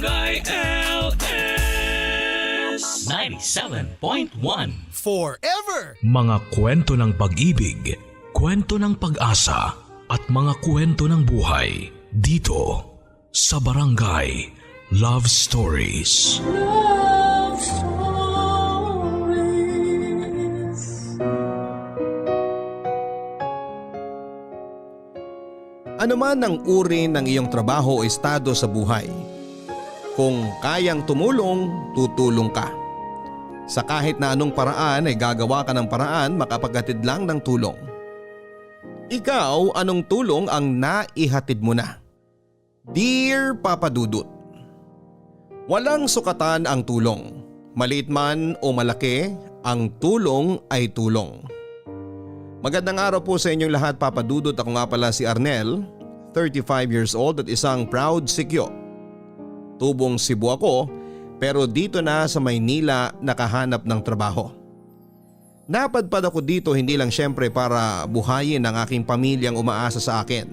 Barangay LS 97.1 Forever! Mga kwento ng pag-ibig, kwento ng pag-asa at mga kwento ng buhay dito sa Barangay Love Stories. Love Stories. Ano man ang uri ng iyong trabaho o estado sa buhay, kung kayang tumulong, tutulong ka. Sa kahit na anong paraan ay gagawa ka ng paraan makapaghatid lang ng tulong. Ikaw, anong tulong ang naihatid mo na? Dear Papa Dudut, walang sukatan ang tulong. Maliit man o malaki, ang tulong ay tulong. Magandang araw po sa inyong lahat, Papa Dudut. Ako nga pala si Arnel, 35 years old at isang proud sikyo. Tubong Cebu ako pero dito na sa Maynila nakahanap ng trabaho. Napadpad ako dito hindi lang syempre para buhayin ang aking pamilyang umaasa sa akin.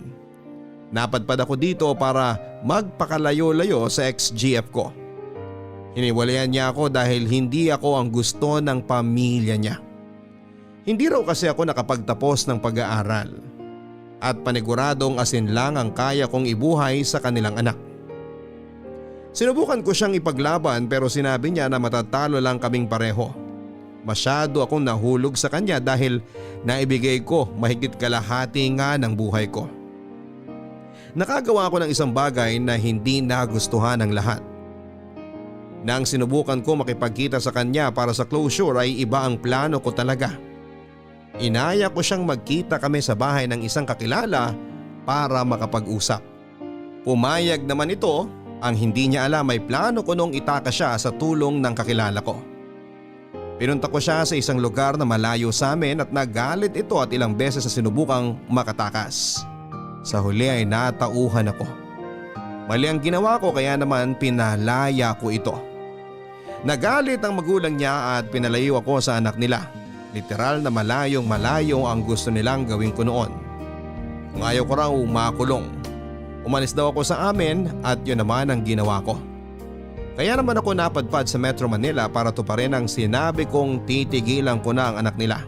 Napadpad ako dito para magpakalayo-layo sa ex-GF ko. Hiniwalayan niya ako dahil hindi ako ang gusto ng pamilya niya. Hindi raw kasi ako nakapagtapos ng pag-aaral at paniguradong asin lang ang kaya kong ibuhay sa kanilang anak. Sinubukan ko siyang ipaglaban pero sinabi niya na matatalo lang kaming pareho. Masyado akong nahulog sa kanya dahil naibigay ko mahigit kalahati nga ng buhay ko. Nakagawa ko ng isang bagay na hindi nagustuhan ng lahat. Nang sinubukan ko makipagkita sa kanya para sa closure ay iba ang plano ko talaga. Inaya ko siyang magkita kami sa bahay ng isang kakilala para makapag-usap. Pumayag naman ito. Ang hindi niya alam ay plano ko nung itaka siya sa tulong ng kakilala ko. Pinunta ko siya sa isang lugar na malayo sa amin at nagalit ito at ilang beses sa sinubukang makatakas. Sa huli ay natauhan ako. Mali ang ginawa ko kaya naman pinalaya ko ito. Nagalit ang magulang niya at pinalayo ako sa anak nila. Literal na malayong malayo ang gusto nilang gawin ko noon. Kung ayaw ko raw makulong. Umalis daw ako sa amin at yun naman ang ginawa ko. Kaya naman ako napadpad sa Metro Manila para tuparin ang sinabi kong titigilan ko na ang anak nila.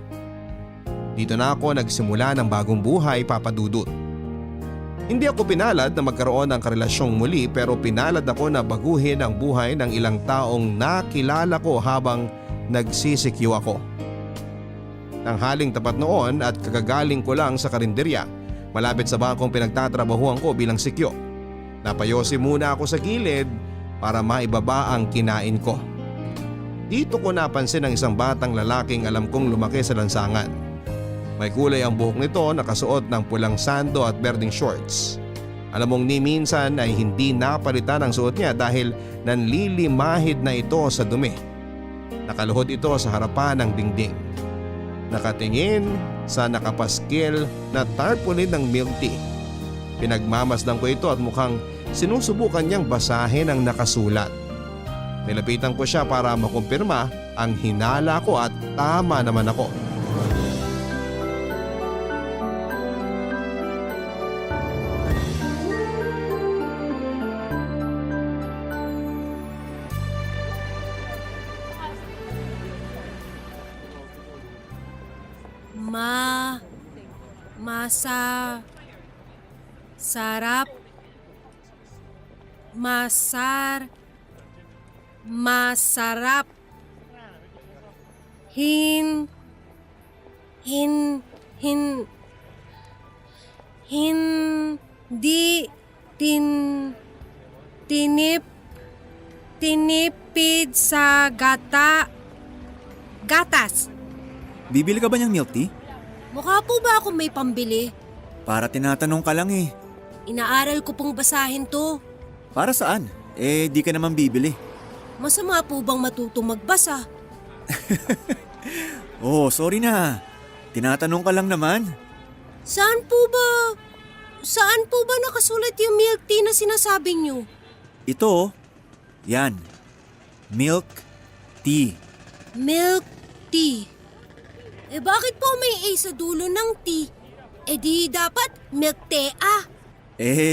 Dito na ako nagsimula ng bagong buhay, Papa Dudut. Hindi ako pinalad na magkaroon ng karelasyong muli pero pinalad ako na baguhin ang buhay ng ilang taong nakilala ko habang nagsisikyo ako. Tanghaling tapat noon at kagagaling ko lang sa karinderya. Malapit sa bangkong pinagtatrabahuan ko bilang sikyo. Napayosi muna ako sa gilid para maibaba ang kinain ko. Dito ko napansin ang isang batang lalaking alam kong lumaki sa lansangan. May kulay ang buhok nito, nakasuot ng pulang sando at berdeng shorts. Alam mong ni minsan ay hindi napalitan ang suot niya dahil nanlilimahid na ito sa dumi. Nakaluhod ito sa harapan ng dingding. Nakatingin sa nakapaskil na tarpaulin ng milk tea. Pinagmamasdan ko ito at mukhang sinusubukan niyang basahin ang nakasulat. Nilapitan ko siya para makumpirma ang hinala ko at tama naman ako. Sarap, masarap, hindi tinipid sa gatas. Bibili ka ba niyang milk tea? Mukha po ba ako may pambili? Para tinatanong ka lang eh. Inaaral ko pong basahin to. Para saan? Di ka naman bibili. Masama po bang matutong magbasa? Oh, sorry na. Tinatanong ka lang naman. Saan po ba nakasulat yung milk tea na sinasabi niyo? Ito, yan. Milk tea. Milk tea. Bakit po may A sa dulo ng tea? Di dapat milk tea.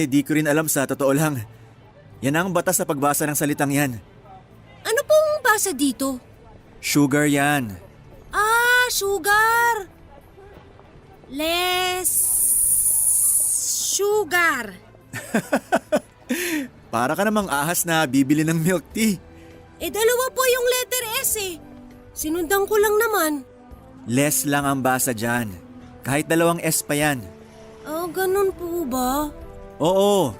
Di ko rin alam sa totoo lang. Yan ang batas sa pagbasa ng salitang yan. Ano pong basa dito? Sugar yan. Ah, sugar! Less sugar. Para ka namang ahas na bibili ng milk tea. Dalawa po yung letter S eh. Sinundan ko lang naman. Less lang ang basa dyan. Kahit 2 S pa yan. Oh, ganun po ba? Oo.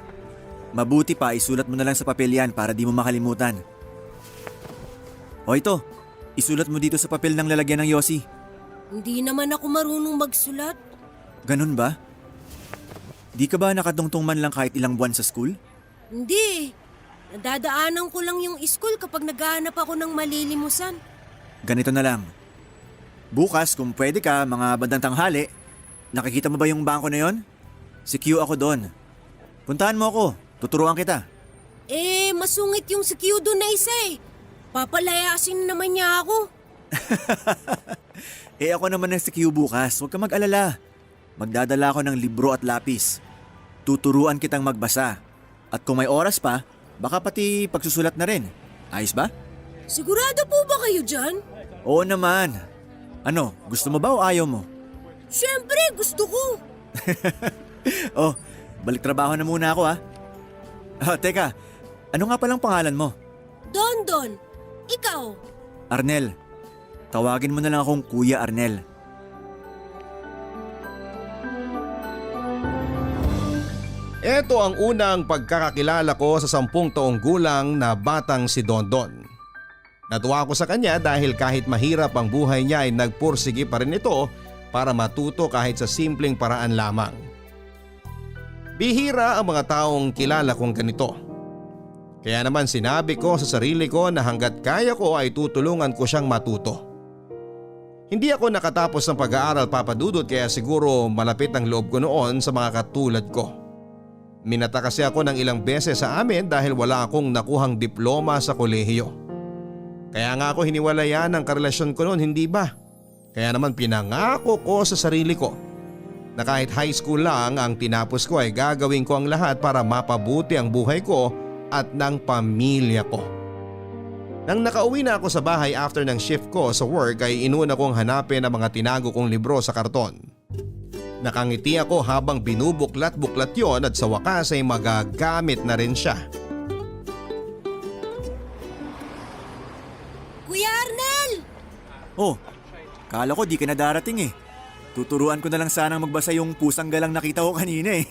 Mabuti pa isulat mo na lang sa papel yan para di mo makalimutan. O ito, isulat mo dito sa papel ng lalagyan ng yosi. Hindi naman ako marunong magsulat. Ganun ba? Di ka ba nakatungtong man lang kahit ilang buwan sa school? Hindi. Nadadaanan ko lang yung school kapag naghahanap ako ng malilimusan. Ganito na lang. Bukas kung pwede ka, mga bandang tanghali, nakikita mo ba yung bangko na yon? Si Q ako doon. Puntahan mo ako, tuturuan kita. Masungit yung si Q doon na isa eh. Papalayasin naman niya ako. Ako naman ang si Q bukas, huwag ka mag-alala. Magdadala ako ng libro at lapis. Tuturuan kitang magbasa. At kung may oras pa, baka pati pagsusulat na rin. Ayos ba? Sigurado po ba kayo dyan? Oo naman. Ano, gusto mo ba o ayaw mo? Siyempre, gusto ko. Oh, balik trabaho na muna ako ha. Teka, ano nga palang pangalan mo? Don, ikaw. Arnel. Tawagin mo na lang akong Kuya Arnel. Ito ang unang pagkakakilala ko sa 10 taong gulang na batang si Dondon. Natuwa ako sa kanya dahil kahit mahirap ang buhay niya ay nagpursige pa rin ito para matuto kahit sa simpleng paraan lamang. Bihira ang mga taong kilala kong ganito. Kaya naman sinabi ko sa sarili ko na hanggat kaya ko ay tutulungan ko siyang matuto. Hindi ako nakatapos ng pag-aaral, Papa Dudut, kaya siguro malapit ang loob ko noon sa mga katulad ko. Minata kasi ako ng ilang beses sa amin dahil wala akong nakuhang diploma sa kolehiyo. Kaya nga ako hiniwalayan ang karelasyon ko noon, hindi ba? Kaya naman pinangako ko sa sarili ko na kahit high school lang ang tinapos ko ay gagawin ko ang lahat para mapabuti ang buhay ko at ng pamilya ko. Nang nakauwi na ako sa bahay after ng shift ko sa work ay inuna kong hanapin ang mga tinago kong libro sa karton. Nakangiti ako habang binubuklat-buklat yon at sa wakas ay magagamit na rin siya. Kuya Arnel! Oh, kala ko di ka na darating eh. Tuturuan ko na lang sanang magbasa yung pusang galang nakita ko kanina eh.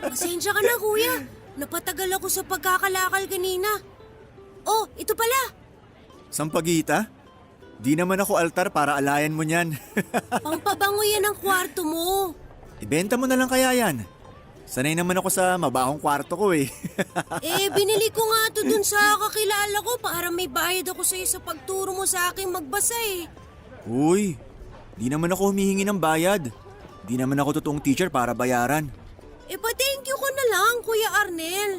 Pasensya ka na kuya. Napatagal ako sa pagkakalakal kanina. Oh, ito pala. Sampagita? Di naman ako altar para alayan mo niyan. Pampabango yan ang kwarto mo. Ibenta mo na lang kaya yan. Sanay naman ako sa mabahong kwarto ko eh. Binili ko nga to dun sa kakilala ko para may bayad ako sa'yo sa pagturo mo sa akin magbasa eh. Uy, di naman ako humihingi ng bayad. Di naman ako totoong teacher para bayaran. Pa-thank you ko na lang, Kuya Arnel.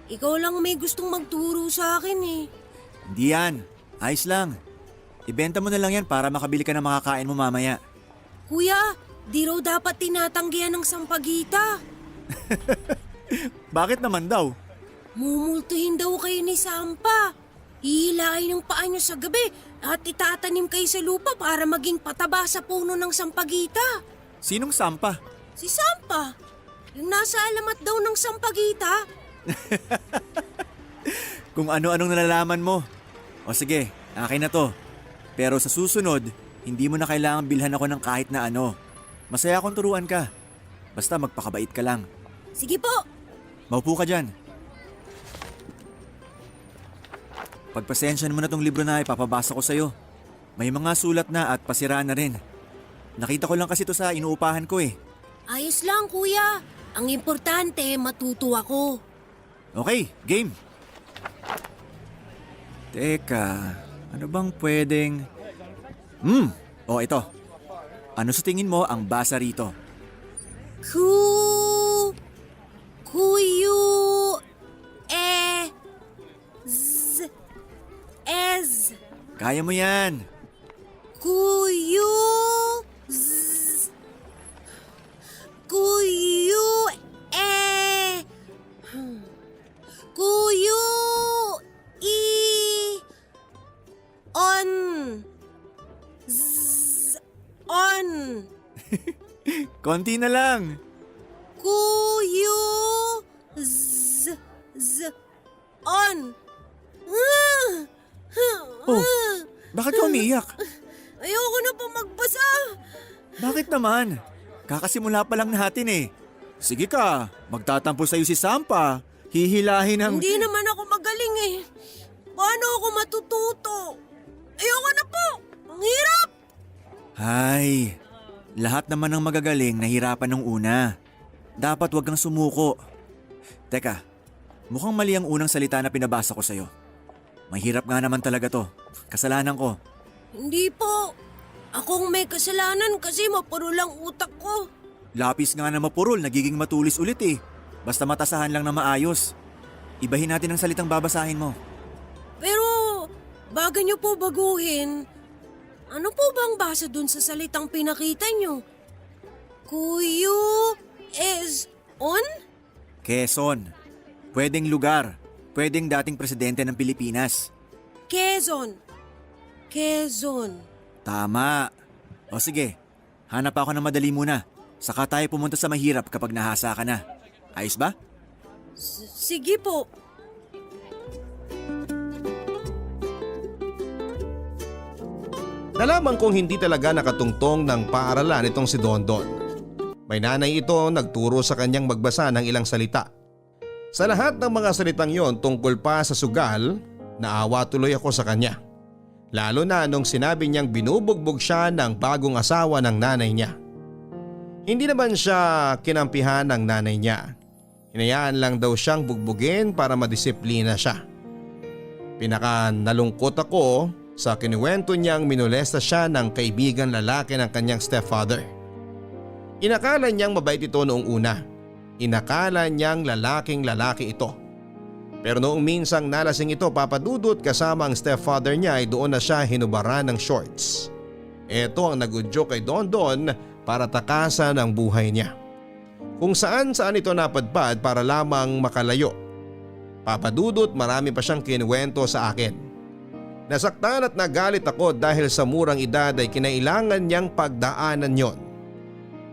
Ikaw lang may gustong magturo sa akin eh. Hindi yan. Ayos lang. Ibenta mo na lang yan para makabili ka ng makakain mo mamaya. Kuya, di raw dapat tinatanggihan ng sampagita. Bakit naman daw? Mumultuhin daw kayo ni Sampa. Hihilain yung paa niyo sa gabi at itatanim kayo sa lupa para maging pataba sa puno ng sampagita. Sinong Sampa? Si Sampa, yung nasa alamat daw ng sampagita. Kung ano-anong nalalaman mo. O sige, akin na to. Pero sa susunod, hindi mo na kailangan bilhan ako ng kahit na ano. Masaya akong turuan ka. Basta magpakabait ka lang. Sige po. Maupo ka dyan. Pagpasensyahan mo na tong libro na ipapabasa ko sa'yo. May mga sulat na at pasira na rin. Nakita ko lang kasi to sa inuupahan ko eh. Ayos lang, kuya. Ang importante, matuto ako. Okay, game. Teka, ano bang pwedeng... ito. Ano sa tingin mo ang basa rito? Kuyu, ez. Kaya mo yan. Kuyu, kuyu, Kuyu on. On. Konti na lang. Kuyu on. Oh, bakit ka umiiyak? Ayoko na po magbasa. Bakit naman? Kakasimula pa lang natin eh. Sige ka, magtatampo sa'yo si Sampa. Hihilahin ang... Hindi naman ako magaling eh. Paano ako matututo? Ayoko na po. Ang hirap. Hay, lahat naman ng magagaling nahirapan nung una. Dapat wag kang sumuko. Teka, mukhang mali ang unang salita na pinabasa ko sa'yo. Mahirap nga naman talaga to. Kasalanan ko. Hindi po. Akong may kasalanan kasi mapuro lang utak ko. Lapis nga na mapurol, nagiging matulis ulit eh. Basta matasahan lang na maayos. Ibahin natin ang salitang babasahin mo. Pero bago nyo po baguhin, ano po bang basa dun sa salitang pinakita nyo? Kuyu is on? Quezon. Pwedeng lugar. Pwedeng dating presidente ng Pilipinas. Quezon. Quezon. Tama. O sige, hanap ako ng madali muna. Saka tayo pumunta sa mahirap kapag nahasa ka na. Ayos ba? Sige po. Nalaman kong hindi talaga nakatungtong ng paaralan itong si Dondon. May nanay ito nagturo sa kanyang magbasa ng ilang salita. Sa lahat ng mga salitang yon tungkol pa sa sugal, naawa tuloy ako sa kanya. Lalo na nung sinabi niyang binubugbog siya ng bagong asawa ng nanay niya. Hindi naman siya kinampihan ng nanay niya. Hinayaan lang daw siyang bugbugin para madisiplina siya. Pinaka nalungkot ako sa kinuwento niyang minolesta siya ng kaibigan lalaki ng kanyang stepfather. Inakala niyang mabait ito noong una. Inakala niyang lalaking lalaki ito. Pero noong minsang nalasing ito papadudot kasama ang stepfather niya ay doon na siya hinubaran ng shorts. Ito ang nagudyo kay Dondon para takasan ang buhay niya. Kung saan ito napadpad para lamang makalayo. Papadudot marami pa siyang kinuwento sa akin. Nasaktan at nagalit ako dahil sa murang edad ay kinailangan niyang pagdaanan yon.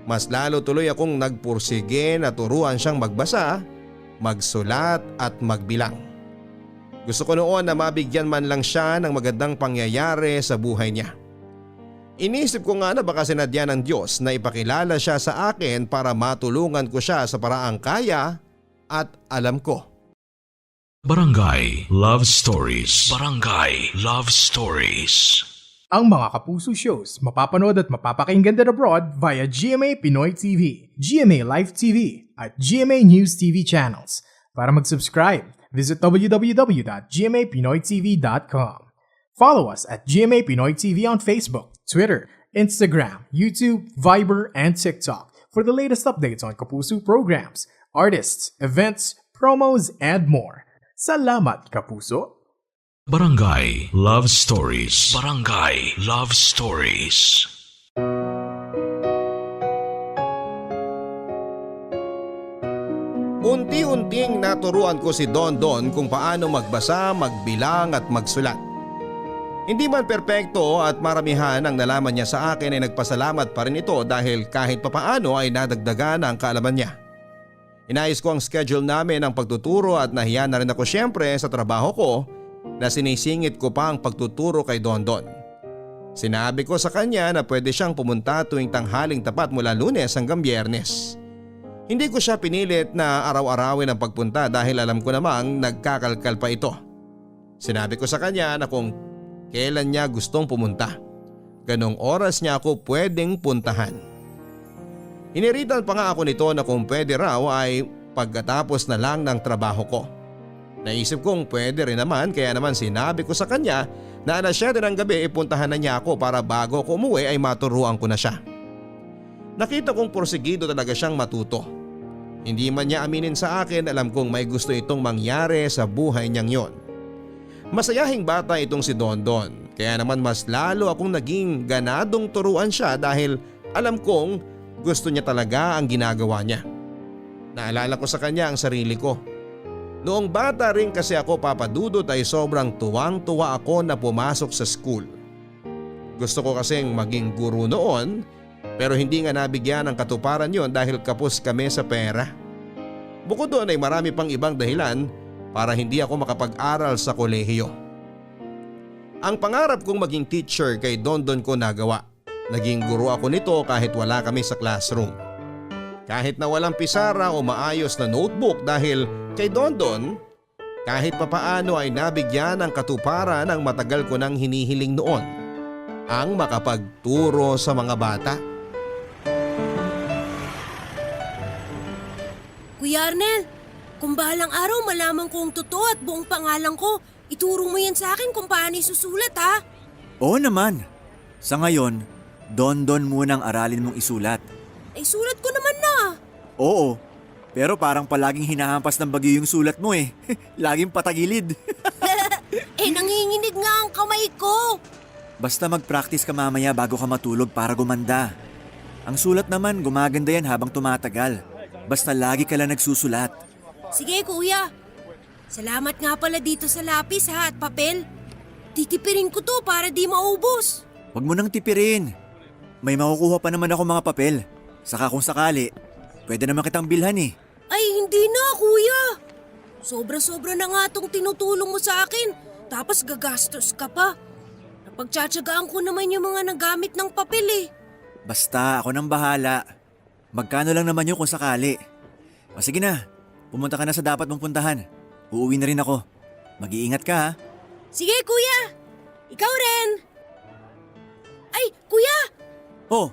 Mas lalo tuloy akong nagpursige na turuan siyang magbasa, magsulat at magbilang. Gusto ko noon na mabigyan man lang siya ng magandang pangyayari sa buhay niya. Inisip ko nga na baka sinadya ng Diyos na ipakilala siya sa akin para matulungan ko siya sa paraang kaya at alam ko. Barangay Love Stories. Barangay Love Stories. Ang mga Kapuso shows mapapanood at mapapakinggan din abroad via GMA Pinoy TV, GMA Live TV at GMA News TV channels. Para mag-subscribe, visit www.gmapinoytv.com. Follow us at GMA Pinoy TV on Facebook, Twitter, Instagram, YouTube, Viber, and TikTok for the latest updates on Kapuso programs, artists, events, promos, and more. Salamat, Kapuso! Barangay Love Stories. Barangay Love Stories. Unti-unting naturuan ko si Dondon kung paano magbasa, magbilang at magsulat. Hindi man perpekto at maramihan ang nalaman niya sa akin ay nagpasalamat pa rin ito dahil kahit papaano ay nadagdagan ang kaalaman niya. Inayos ko ang schedule namin ng pagtuturo at nahiya na rin ako syempre sa trabaho ko na sinisingit ko pa ang pagtuturo kay Dondon. Sinabi ko sa kanya na pwede siyang pumunta tuwing tanghaling tapat mula Lunes hanggang Biyernes. Hindi ko siya pinilit na araw-arawin ang pagpunta dahil alam ko namang nagkakalkal pa ito. Sinabi ko sa kanya na kung kailan niya gustong pumunta, ganong oras niya ako pwedeng puntahan. Iniritan pa nga ako nito na kung pwede raw ay pagkatapos na lang ng trabaho ko. Naisip kong pwede rin naman kaya naman sinabi ko sa kanya na alas 7 ng gabi ipuntahan na niya ako para bago ko umuwi ay maturuan ko na siya. Nakita kong porsigido talaga siyang matuto. Hindi man niya aminin sa akin, alam kong may gusto itong mangyari sa buhay niyang yon. Masayahing bata itong si Dondon, kaya naman mas lalo akong naging ganadong turuan siya dahil alam kong gusto niya talaga ang ginagawa niya. Naalala ko sa kanya ang sarili ko. Noong bata rin kasi ako Papa Dudut ay sobrang tuwang-tuwa ako na pumasok sa school. Gusto ko kasing maging guro noon pero hindi nga nabigyan ng katuparan yon dahil kapos kami sa pera. Bukod doon ay marami pang ibang dahilan para hindi ako makapag-aral sa kolehiyo. Ang pangarap kong maging teacher kay Dondon ko nagawa. Naging guro ako nito kahit wala kami sa classroom. Kahit na walang pisara o maayos na notebook dahil kay Dondon, kahit papaano ay nabigyan ng katuparan ang matagal ko nang hinihiling noon, ang makapagturo sa mga bata. Kuya Arnel, kung bahalang araw malaman kong totoo at buong pangalan ko, ituro mo yan sa akin kung paano isusulat ha. Oo naman. Sa ngayon, Dondon munang aralin mong isulat. Ay sulat ko naman na. Oo, pero parang palaging hinahampas ng bagyo yung sulat mo eh. Laging patagilid. Nanginginig nga ang kamay ko. Basta mag-practice ka mamaya bago ka matulog para gumanda. Ang sulat naman gumaganda yan habang tumatagal. Basta lagi ka lang nagsusulat. Sige kuya. Salamat nga pala dito sa lapis ha at papel. Titipirin ko to para di maubos. Huwag mo nang tipirin. May makukuha pa naman ako mga papel. Saka kung sakali, pwede naman kitang bilhan eh. Ay hindi na kuya. Sobra-sobra na nga tong tinutulong mo sa akin. Tapos gagastos ka pa. Napagtsatsagaan ko naman yung mga nagamit ng papel eh. Basta ako nang bahala. Magkano lang naman yun kung sakali. O sige na, pumunta ka na sa dapat mong puntahan. Uuwi na rin ako. Mag-iingat ka ha. Sige kuya. Ikaw rin. Ay kuya. Oh,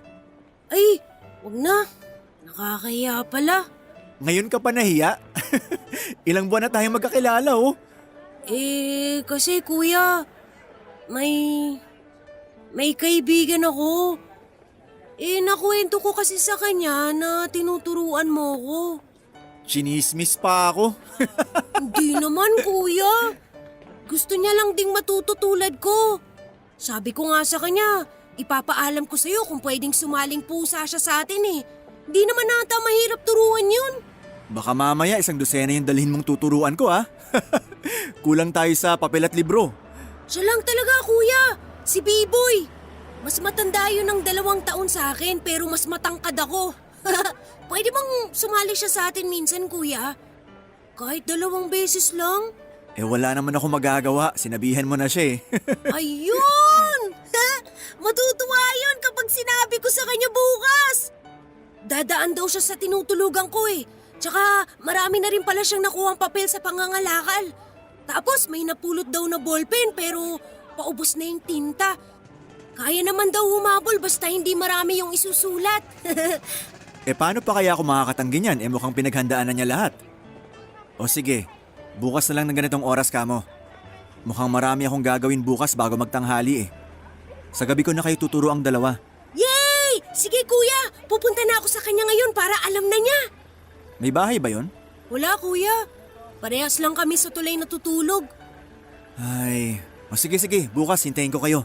Ay, wag na. Nakakahiya pala. ngayon ka pa nahiya? Ilang buwan na tayong magkakilala oh. Kasi kuya, may kaibigan ako. Nakwento ko kasi sa kanya na tinuturuan mo ko. Chinismis pa ako. Hindi naman kuya. Gusto niya lang ding matuto tulad ko. Sabi ko nga sa kanya, ipapaalam ko sa'yo kung pwedeng sumaling pusa siya sa atin eh. Di naman nata mahirap turuan yun. Baka mamaya 100 yung dalhin mong tuturuan ko ha. Kulang tayo sa papel at libro. Siya lang talaga kuya, si B-Boy. Mas matanda yun ng 2 taon sa akin pero mas matangkad ako. Pwede bang sumali siya sa atin minsan kuya? Kahit 2 beses lang? Wala naman ako magagawa, sinabihan mo na siya eh. Ayun! Matutuwa yun kapag sinabi ko sa kanya bukas. Dadaan daw siya sa tinutulugan ko eh. Tsaka marami na rin pala siyang nakuhang papel sa pangangalakal. Tapos may napulot daw na ballpen pero paubos na yung tinta. Kaya naman daw humabol basta hindi marami yung isusulat. Paano pa kaya ako makakatanggi niyan? Mukhang pinaghandaan na niya lahat. O sige, bukas na lang ng ganitong oras ka mo. Mukhang marami akong gagawin bukas bago magtanghali eh. Sa gabi ko na kayo tuturo ang 2. Yay! Sige kuya, pupunta na ako sa kanya ngayon para alam na niya. May bahay ba yon? Wala kuya, parehas lang kami sa tulay natutulog. Ay, o sige, bukas hintayin ko kayo.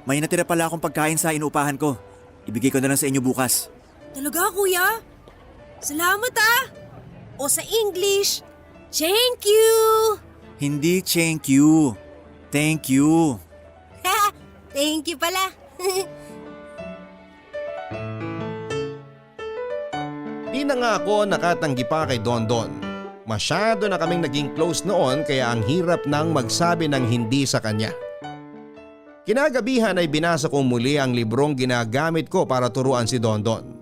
May natira pala akong pagkain sa inuupahan ko. Ibigay ko na lang sa inyo bukas. Talaga kuya? Salamat ah! O sa English, thank you! Hindi thank you. Thank you. Thank you pala. Di na nga ako nakatanggi pa kay Dondon. Masyado na kaming naging close noon kaya ang hirap nang magsabi ng hindi sa kanya. Kinagabihan ay binasa ko muli ang librong ginagamit ko para turuan si Dondon.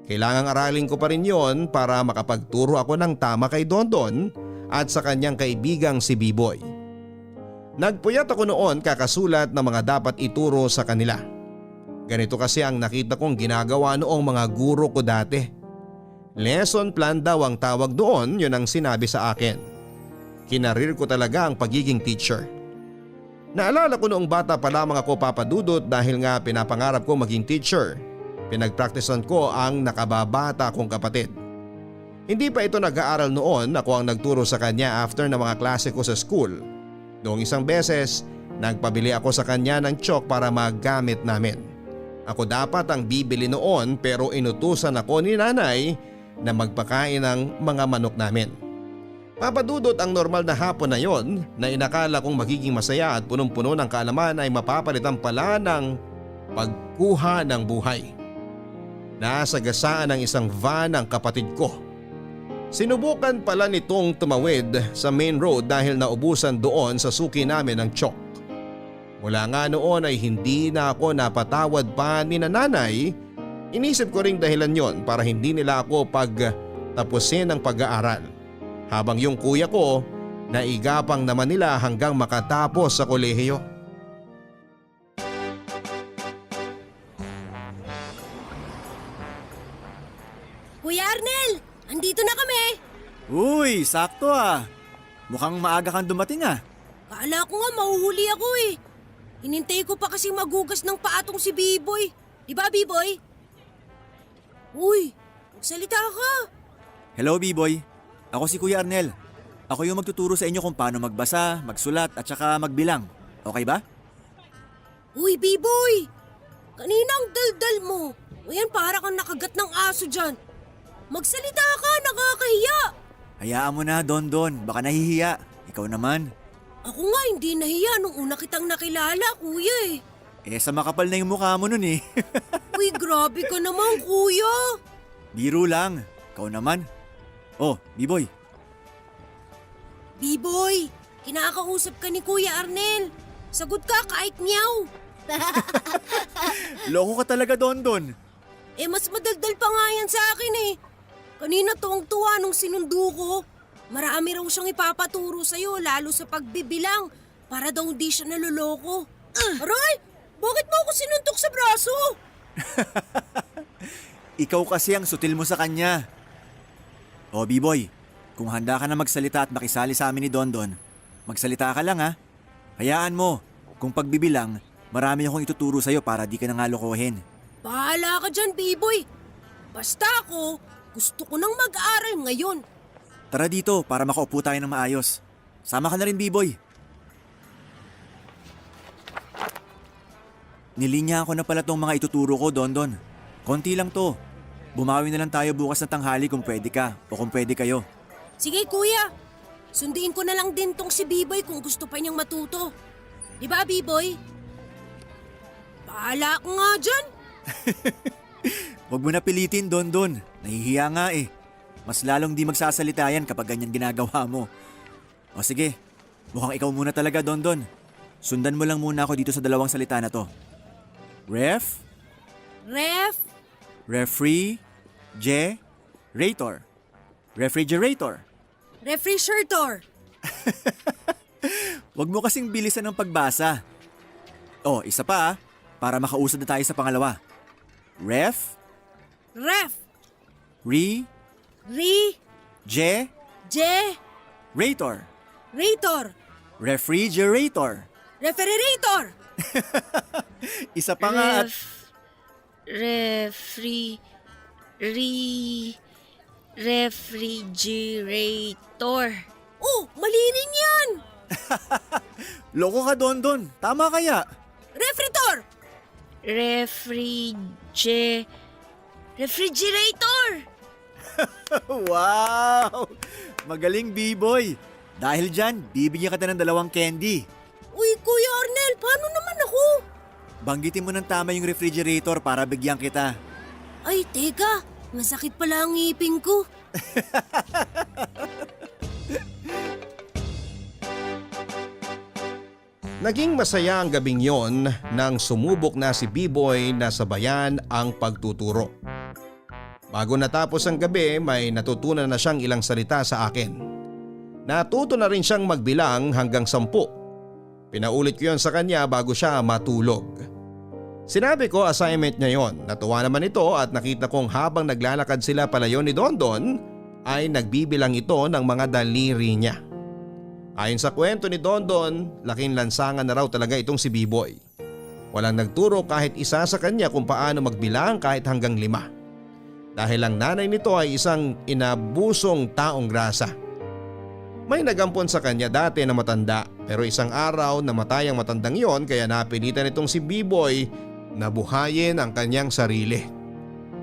Kailangang aralin ko pa rin yon para makapagturo ako ng tama kay Dondon at sa kanyang kaibigang si B-Boy. Nagpuyat ako noon kakasulat ng mga dapat ituro sa kanila. Ganito kasi ang nakita kong ginagawa noong mga guro ko dati. Lesson plan daw ang tawag doon, yun ang sinabi sa akin. Kinarir ko talaga ang pagiging teacher. Naalala ko noong bata pa lamang ako Papa Dudut dahil nga pinapangarap ko maging teacher. Pinagpraktisan ko ang nakababata kong kapatid. Hindi pa ito nag-aaral noon, ako ang nagturo sa kanya after ng mga klase ko sa school. Noong isang beses, nagpabili ako sa kanya ng chalk para magamit namin. Ako dapat ang bibili noon pero inutusan ako ni nanay na magpakain ng mga manok namin. Papadudot ang normal na hapon na yon na inakala kong magiging masaya at punong-puno ng kaalaman ay mapapalitan pala ng pagkuha ng buhay. Nasa gasaan ng isang van ang kapatid ko. Sinubukan pala nitong tumawid sa main road dahil naubusan doon sa suki namin ng tiyok. Mula nga noon ay hindi na ako napatawad pa ni nanay. Inisip ko ring dahilan yon para hindi nila ako pagtapusin ang pag-aaral. Habang yung kuya ko, naigapang naman nila hanggang makatapos sa kolehiyo. Kuya Arnel, andito na kami. Uy, sakto ah. Mukhang maaga kang dumating ah. Kala ko nga mahuhuli ako eh. Hinintay ko pa kasi magugas ng paatong si B-Boy. Di ba, B-Boy? Uy, magsalita ka. Hello B-Boy, ako si Kuya Arnel. Ako yung magtuturo sa inyo kung paano magbasa, magsulat at saka magbilang. Okay ba? Uy, B-Boy! Kanina ang daldal mo. O yan, para kang nakagat ng aso dyan. Magsalita ka, nakakahiya. Hayaan mo na, Don. Baka nahihiya. Ikaw naman. Ako nga hindi nahiya nung una kitang nakilala, kuya eh. Sa makapal na yung mukha mo nun eh. Uy, grabe ka naman, kuya. Biro lang. Ikaw naman. Oh, B-Boy. B-Boy, kinakausap ka ni Kuya Arnel. Sagot ka kahit meow. Loko ka talaga, Don. Mas madaldal pa nga yan sa akin eh. Kanina tuwang-tuwa nung sinundo ko. Marami raw siyang ipapaturo sa'yo lalo sa pagbibilang para daw di siya naloloko. Aray! Bakit mo ako sinuntok sa braso? Ikaw kasi ang sutil mo sa kanya. Oh, B-Boy, kung handa ka na magsalita at makisali sa amin ni Don, magsalita ka lang ha. Hayaan mo, kung pagbibilang, marami akong ituturo sa'yo para di ka na nga lokohin. Bahala ka dyan, B-Boy. Basta ako, gusto ko nang mag-aaral ngayon. Tara dito para makaupo tayo ng maayos. Sama ka na rin, B-Boy. Nilinya ko na pala tong mga ituturo ko, Don. Konti lang to. Bumawi na lang tayo bukas na tanghali kung pwede ka o kung pwede kayo. Sige, kuya. Sunduin ko na lang din tong si B-Boy kung gusto pa niyang matuto. Di ba, B-Boy? Bahala ka nga dyan. Huwag mo na pilitin, Don. Nahihiya nga eh. Mas lalong di magsasalita yan kapag ganyan ginagawa mo. O sige, mukhang ikaw muna talaga, Don. Sundan mo lang muna ako dito sa dalawang salita na to. Ref, refrigerator. Refrigerator. Huwag mo kasing bilisan ng pagbasa. Oh, isa pa para makausad na tayo sa pangalawa. Ref. Re, Je. rator. Rator. Refrigerator. Refrigerator. Isa pa nga at... Refrigerator. Oh, mali rin yan. Loko ka, Don. Tama kaya? Refritor. Refrigerator. Wow! Magaling, B-Boy. Dahil dyan, bibigyan kita ng 2 candy. Uy, Kuya Arnel, paano naman ako? Banggitin mo ng tama yung refrigerator para bigyan kita. Ay, teka. Masakit pala ang ngipin ko. Naging masaya ang gabing yon nang sumubok na si B-Boy na sabayan ang pagtuturo. Bago natapos ang gabi, may natutunan na siyang ilang salita sa akin. Natuto na rin siyang magbilang hanggang 10. Pinaulit ko yon sa kanya bago siya matulog. Sinabi ko assignment niya yon. Natuwa naman ito at nakita kong habang naglalakad sila palayo ni Don ay nagbibilang ito ng mga daliri niya. Ayon sa kwento ni Don, laking lansangan na raw talaga itong si B-Boy. Walang nagturo kahit isa sa kanya kung paano magbilang kahit hanggang 5. Dahil ang nanay nito ay isang inabusong taong grasa. May nagampon sa kanya dati na matanda pero isang araw namatay ang matandang yon kaya napilitan itong si B-Boy na buhayin ang kanyang sarili.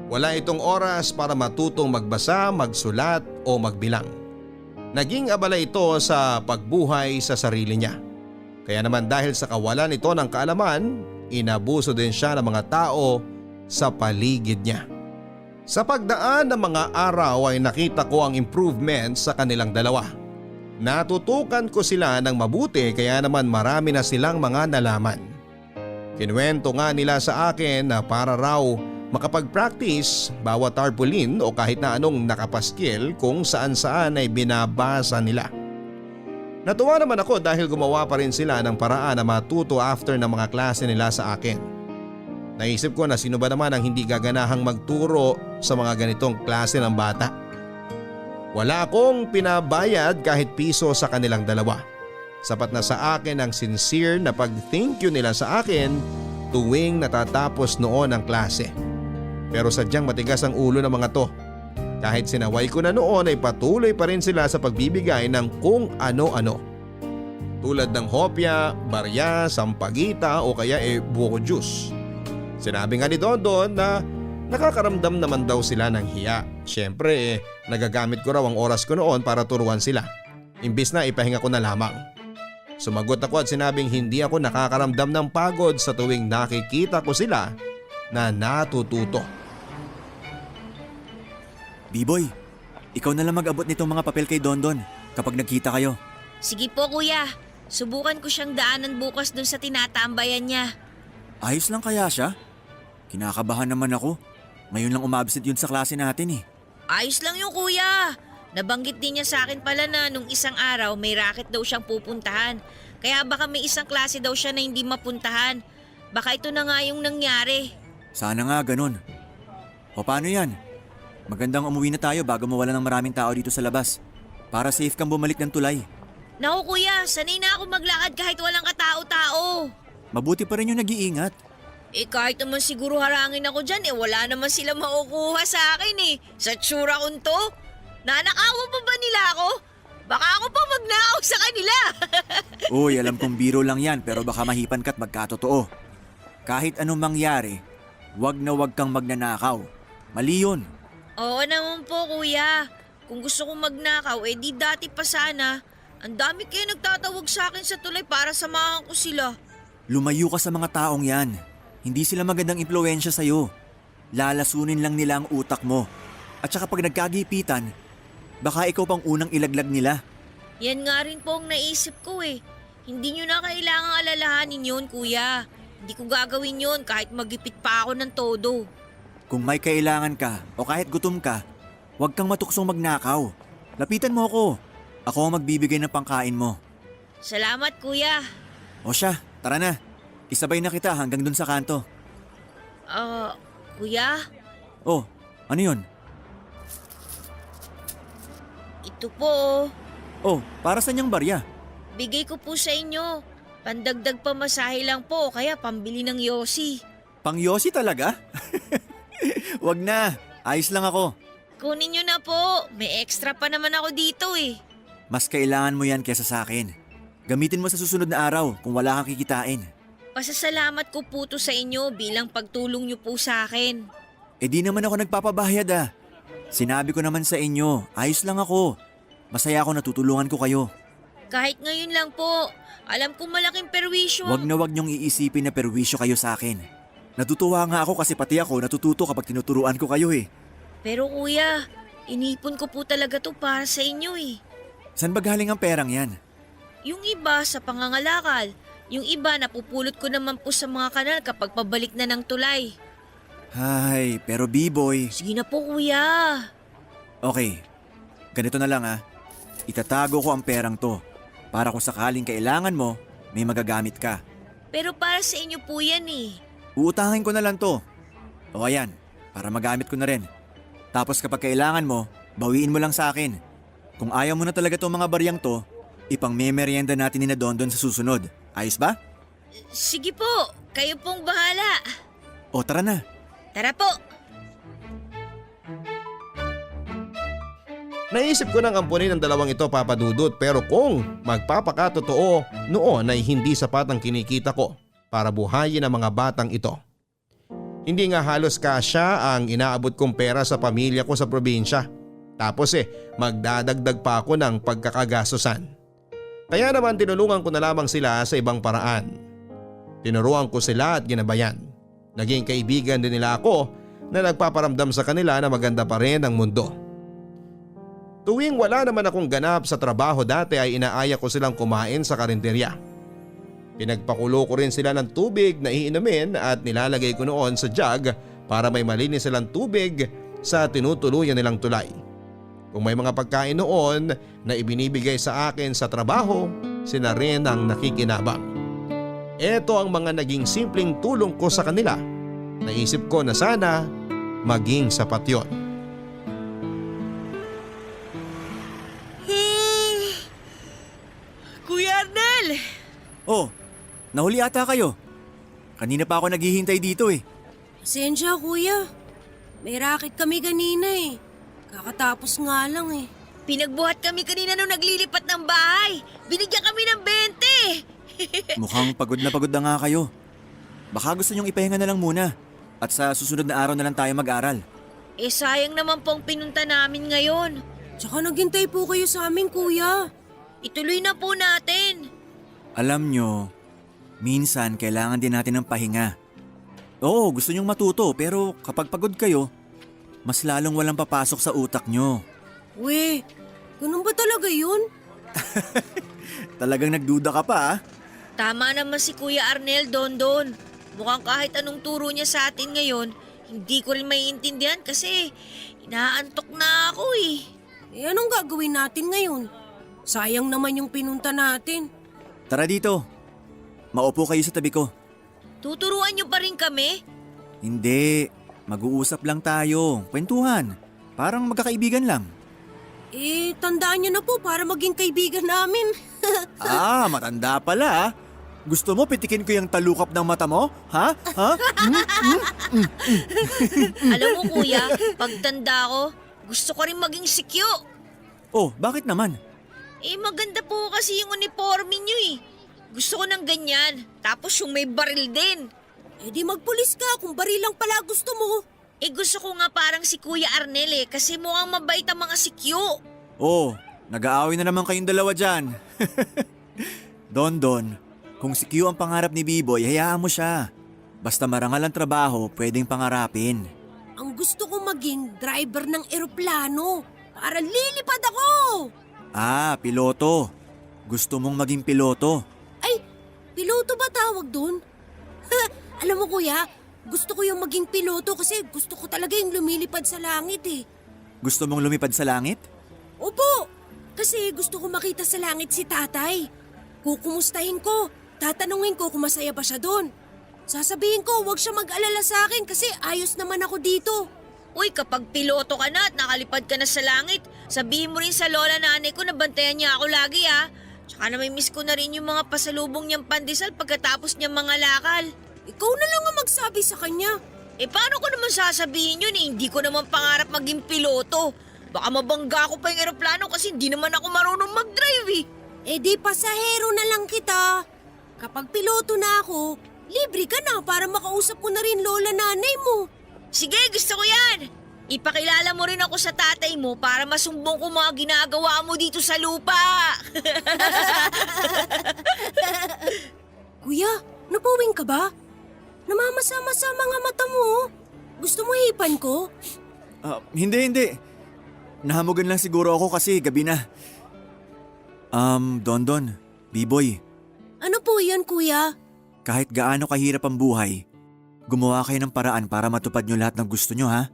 Wala itong oras para matutong magbasa, magsulat o magbilang. Naging abala ito sa pagbuhay sa sarili niya. Kaya naman dahil sa kawalan nito ng kaalaman, inabuso din siya ng mga tao sa paligid niya. Sa pagdaan ng mga araw ay nakita ko ang improvement sa kanilang dalawa. Natutukan ko sila ng mabuti kaya naman marami na silang mga nalaman. Kinuwento nga nila sa akin na para raw makapag-practice bawat tarpaulin o kahit na anong nakapaskil kung saan-saan ay binabasa nila. Natuwa naman ako dahil gumawa pa rin sila ng paraan na matuto after ng mga klase nila sa akin. Naisip ko na sino ba naman ang hindi gaganahang magturo sa mga ganitong klase ng bata. Wala akong pinabayad kahit piso sa kanilang dalawa. Sapat na sa akin ang sincere na pag-thank you nila sa akin tuwing natatapos noon ang klase. Pero sadyang matigas ang ulo ng mga to. Kahit sinaway ko na noon ay patuloy pa rin sila sa pagbibigay ng kung ano-ano. Tulad ng hopya, barya, sampagita o kaya buko juice. Sinabi nga ni Dondon na nakakaramdam naman daw sila ng hiya. Siyempre nagagamit ko raw ang oras ko noon para turuan sila. Imbis na ipahinga ko na lamang. Sumagot ako at sinabing hindi ako nakakaramdam ng pagod sa tuwing nakikita ko sila na natututo. B-boy, ikaw na lang mag-abot nitong mga papel kay Dondon kapag nagkita kayo. Sige po kuya, subukan ko siyang daanan bukas dun sa tinatambayan niya. Ayos lang kaya siya? Kinakabahan naman ako. Ngayon lang umabsent yun sa klase natin eh. Ayos lang yung kuya. Nabanggit din niya sa akin pala na nung isang araw may racket daw siyang pupuntahan. Kaya baka may isang klase daw siya na hindi mapuntahan. Baka ito na nga yung nangyari. Sana nga ganun. O paano yan? Magandang umuwi na tayo bago mawala ng maraming tao dito sa labas. Para safe kang bumalik ng tulay. Naku kuya, sanay na ako maglakad kahit walang katao-tao. Mabuti pa rin yung nag-iingat. Kahit naman siguro harangin ako dyan, wala naman sila makukuha sa akin Sa tsura kong to. Nanakawan pa ba nila ako? Baka ako pa magnakaw sa kanila. Uy, alam kong biro lang yan pero baka mahipan ka't magkatotoo. Kahit anong mangyari, wag na wag kang magnanakaw. Mali yun. Oo naman po kuya. Kung gusto kong magnakaw, di dati pa sana. Ang dami kayo nagtatawag sa akin sa tulay para samahan ko sila. Lumayo ka sa mga taong yan. Hindi sila magandang impluwensya sa'yo. Lalasunin lang nila ang utak mo. At saka pag nagkagipitan, baka ikaw pang unang ilaglag nila. Yan nga rin po ang naisip ko Hindi nyo na kailangang alalahanin yun kuya. Hindi ko gagawin yun kahit magipit pa ako ng todo. Kung may kailangan ka o kahit gutom ka, huwag kang matuksong magnakaw. Lapitan mo ako. Ako ang magbibigay ng pangkain mo. Salamat kuya. O siya, tara na. Isabay na kita hanggang dun sa kanto. Kuya? Oh, ano yun? Ito po. Oh, para sa niyang barya? Bigay ko po sa inyo. Pandagdag pamasahe lang po kaya pambili ng yosi. Pang yosi talaga? Wag na, ayos lang ako. Kunin nyo na po. May extra pa naman ako dito Mas kailangan mo yan kesa sa akin. Gamitin mo sa susunod na araw kung wala kang kikitain. Pasasalamat ko po to sa inyo bilang pagtulong nyo po sa akin. Di naman ako nagpapabayad Sinabi ko naman sa inyo, ayos lang ako. Masaya ako natutulungan ko kayo. Kahit ngayon lang po, alam kong malaking perwisyo. Wag na wag niyong iisipin na perwisyo kayo sa akin. Natutuwa nga ako kasi pati ako natututo kapag tinuturuan ko kayo Pero kuya, inipon ko po talaga to para sa inyo San ba galing ang perang yan? Yung iba sa pangangalakal, yung iba napupulot ko naman po sa mga kanal kapag pabalik na ng tulay. Ay, pero B-boy. Sige na po kuya. Okay, ganito na lang Itatago ko ang perang to para kung sakaling kailangan mo, may magagamit ka. Pero para sa inyo po yan Uutangin ko na lang to. O ayan, para magamit ko na rin. Tapos kapag kailangan mo, bawiin mo lang sa akin. Kung ayaw mo na talaga tong mga baryang to, ipang memeryenda natin ni na Dondon sa susunod. Ayos ba? Sige po, kayo pong bahala. O tara na. Tara po. Naisip ko nang ampunin ang dalawang ito, Papa Dudut, pero kung magpapakatotoo, noon ay hindi sapat ang kinikita ko para buhayin ang mga batang ito. Hindi nga halos kasya ang inaabot kong pera sa pamilya ko sa probinsya. Tapos magdadagdag pa ako ng pagkakagastusan. Kaya naman tinulungan ko na lamang sila sa ibang paraan. Tinuruan ko sila at ginabayan. Naging kaibigan din nila ako na nagpaparamdam sa kanila na maganda pa rin ang mundo. Tuwing wala naman akong ganap sa trabaho dati ay inaaya ko silang kumain sa karinderya. Pinagpakulo ko rin sila ng tubig na iinumin at nilalagay ko noon sa jug para may malinis silang tubig sa tinutuluyan nilang tulay. Kung may mga pagkain noon na ibinibigay sa akin sa trabaho, sila rin ang nakikinabang. Ito ang mga naging simpleng tulong ko sa kanila. Naisip ko na sana maging sapat yon. Kuya Arnel! Oh, nahuli ata kayo. Kanina pa ako naghihintay dito eh. Pasensya kuya. May racket kami kanina eh. Kakatapos nga lang eh. Pinagbuhat kami kanina nung naglilipat ng bahay. Binigyan kami ng 20. Mukhang pagod na nga kayo. Baka gusto nyong ipahinga na lang muna. At sa susunod na araw na lang tayo mag-aral. Sayang naman pong pinunta namin ngayon. Tsaka naghintay po kayo sa amin kuya. Ituloy na po natin. Alam nyo, minsan kailangan din natin ng pahinga. Oo, gusto nyong matuto pero kapag pagod kayo, mas lalong walang papasok sa utak nyo. We, ganun ba talaga yun? Talagang nagduda ka pa ah. Tama naman si Kuya Arnel, Dondon. Mukhang kahit anong turo niya sa atin ngayon, hindi ko rin maiintindihan kasi inaantok na ako eh. Anong gagawin natin ngayon? Sayang naman yung pinunta natin. Tara dito. Maupo kayo sa tabi ko. Tuturuan niyo pa rin kami? Hindi. Mag-uusap lang tayo. Kwentuhan. Parang magkakaibigan lang. Tandaan niyo na po para maging kaibigan namin. Matanda pala ah. Gusto mo pitikin ko yung talukap ng mata mo? Ha? Alam mo kuya, pagtanda ko, gusto ko rin maging sikyo. Oh, bakit naman? Maganda po kasi yung uniforme niyo eh. Gusto ko ng ganyan, tapos yung may baril din. Di magpulis ka kung barilang pala gusto mo. Gusto ko nga parang si Kuya Arnel kasi mukhang mabait ang mga sikyo. Oh, nag-aaway na naman kayong dalawa dyan. Don, kung si Q ang pangarap ni B-Boy, hayaan mo siya. Basta marangal ang trabaho, pwedeng pangarapin. Ang gusto ko maging driver ng eroplano para lilipad ako. Piloto. Gusto mong maging piloto. Piloto ba tawag dun? Alam mo kuya, gusto ko yung maging piloto kasi gusto ko talaga yung lumilipad sa langit eh. Gusto mong lumipad sa langit? Opo, kasi gusto ko makita sa langit si tatay. Kukumustahin ko, tatanungin ko kung masaya ba siya doon. Sasabihin ko huwag siya mag-alala sa akin kasi ayos naman ako dito. Uy, kapag piloto ka na at nakalipad ka na sa langit, sabihin mo rin sa lola nanay ko na bantayan niya ako lagi ah. Tsaka na may miss ko na rin yung mga pasalubong niyang pandesal pagkatapos niyang mga lakal. Ikaw na lang ang magsabi sa kanya. Paano ko naman sasabihin yun eh? Hindi ko naman pangarap maging piloto. Baka mabangga ko pa yung eroplano kasi hindi naman ako marunong mag-drive eh. Di pasahero na lang kita. Kapag piloto na ako, libre ka na para makausap ko na rin lola nanay mo. Sige, gusto ko yan. Ipakilala mo rin ako sa tatay mo para masumbong ko mga ginagawa mo dito sa lupa. Kuya, napuwing ka ba? Namamasa-masa mga mata mo. Gusto mo hipan ko? Hindi. Nahamugan lang siguro ako kasi gabi na. Don, B-Boy. Ano po yan, kuya? Kahit gaano kahirap ang buhay, gumawa kayo ng paraan para matupad nyo lahat ng gusto nyo ha?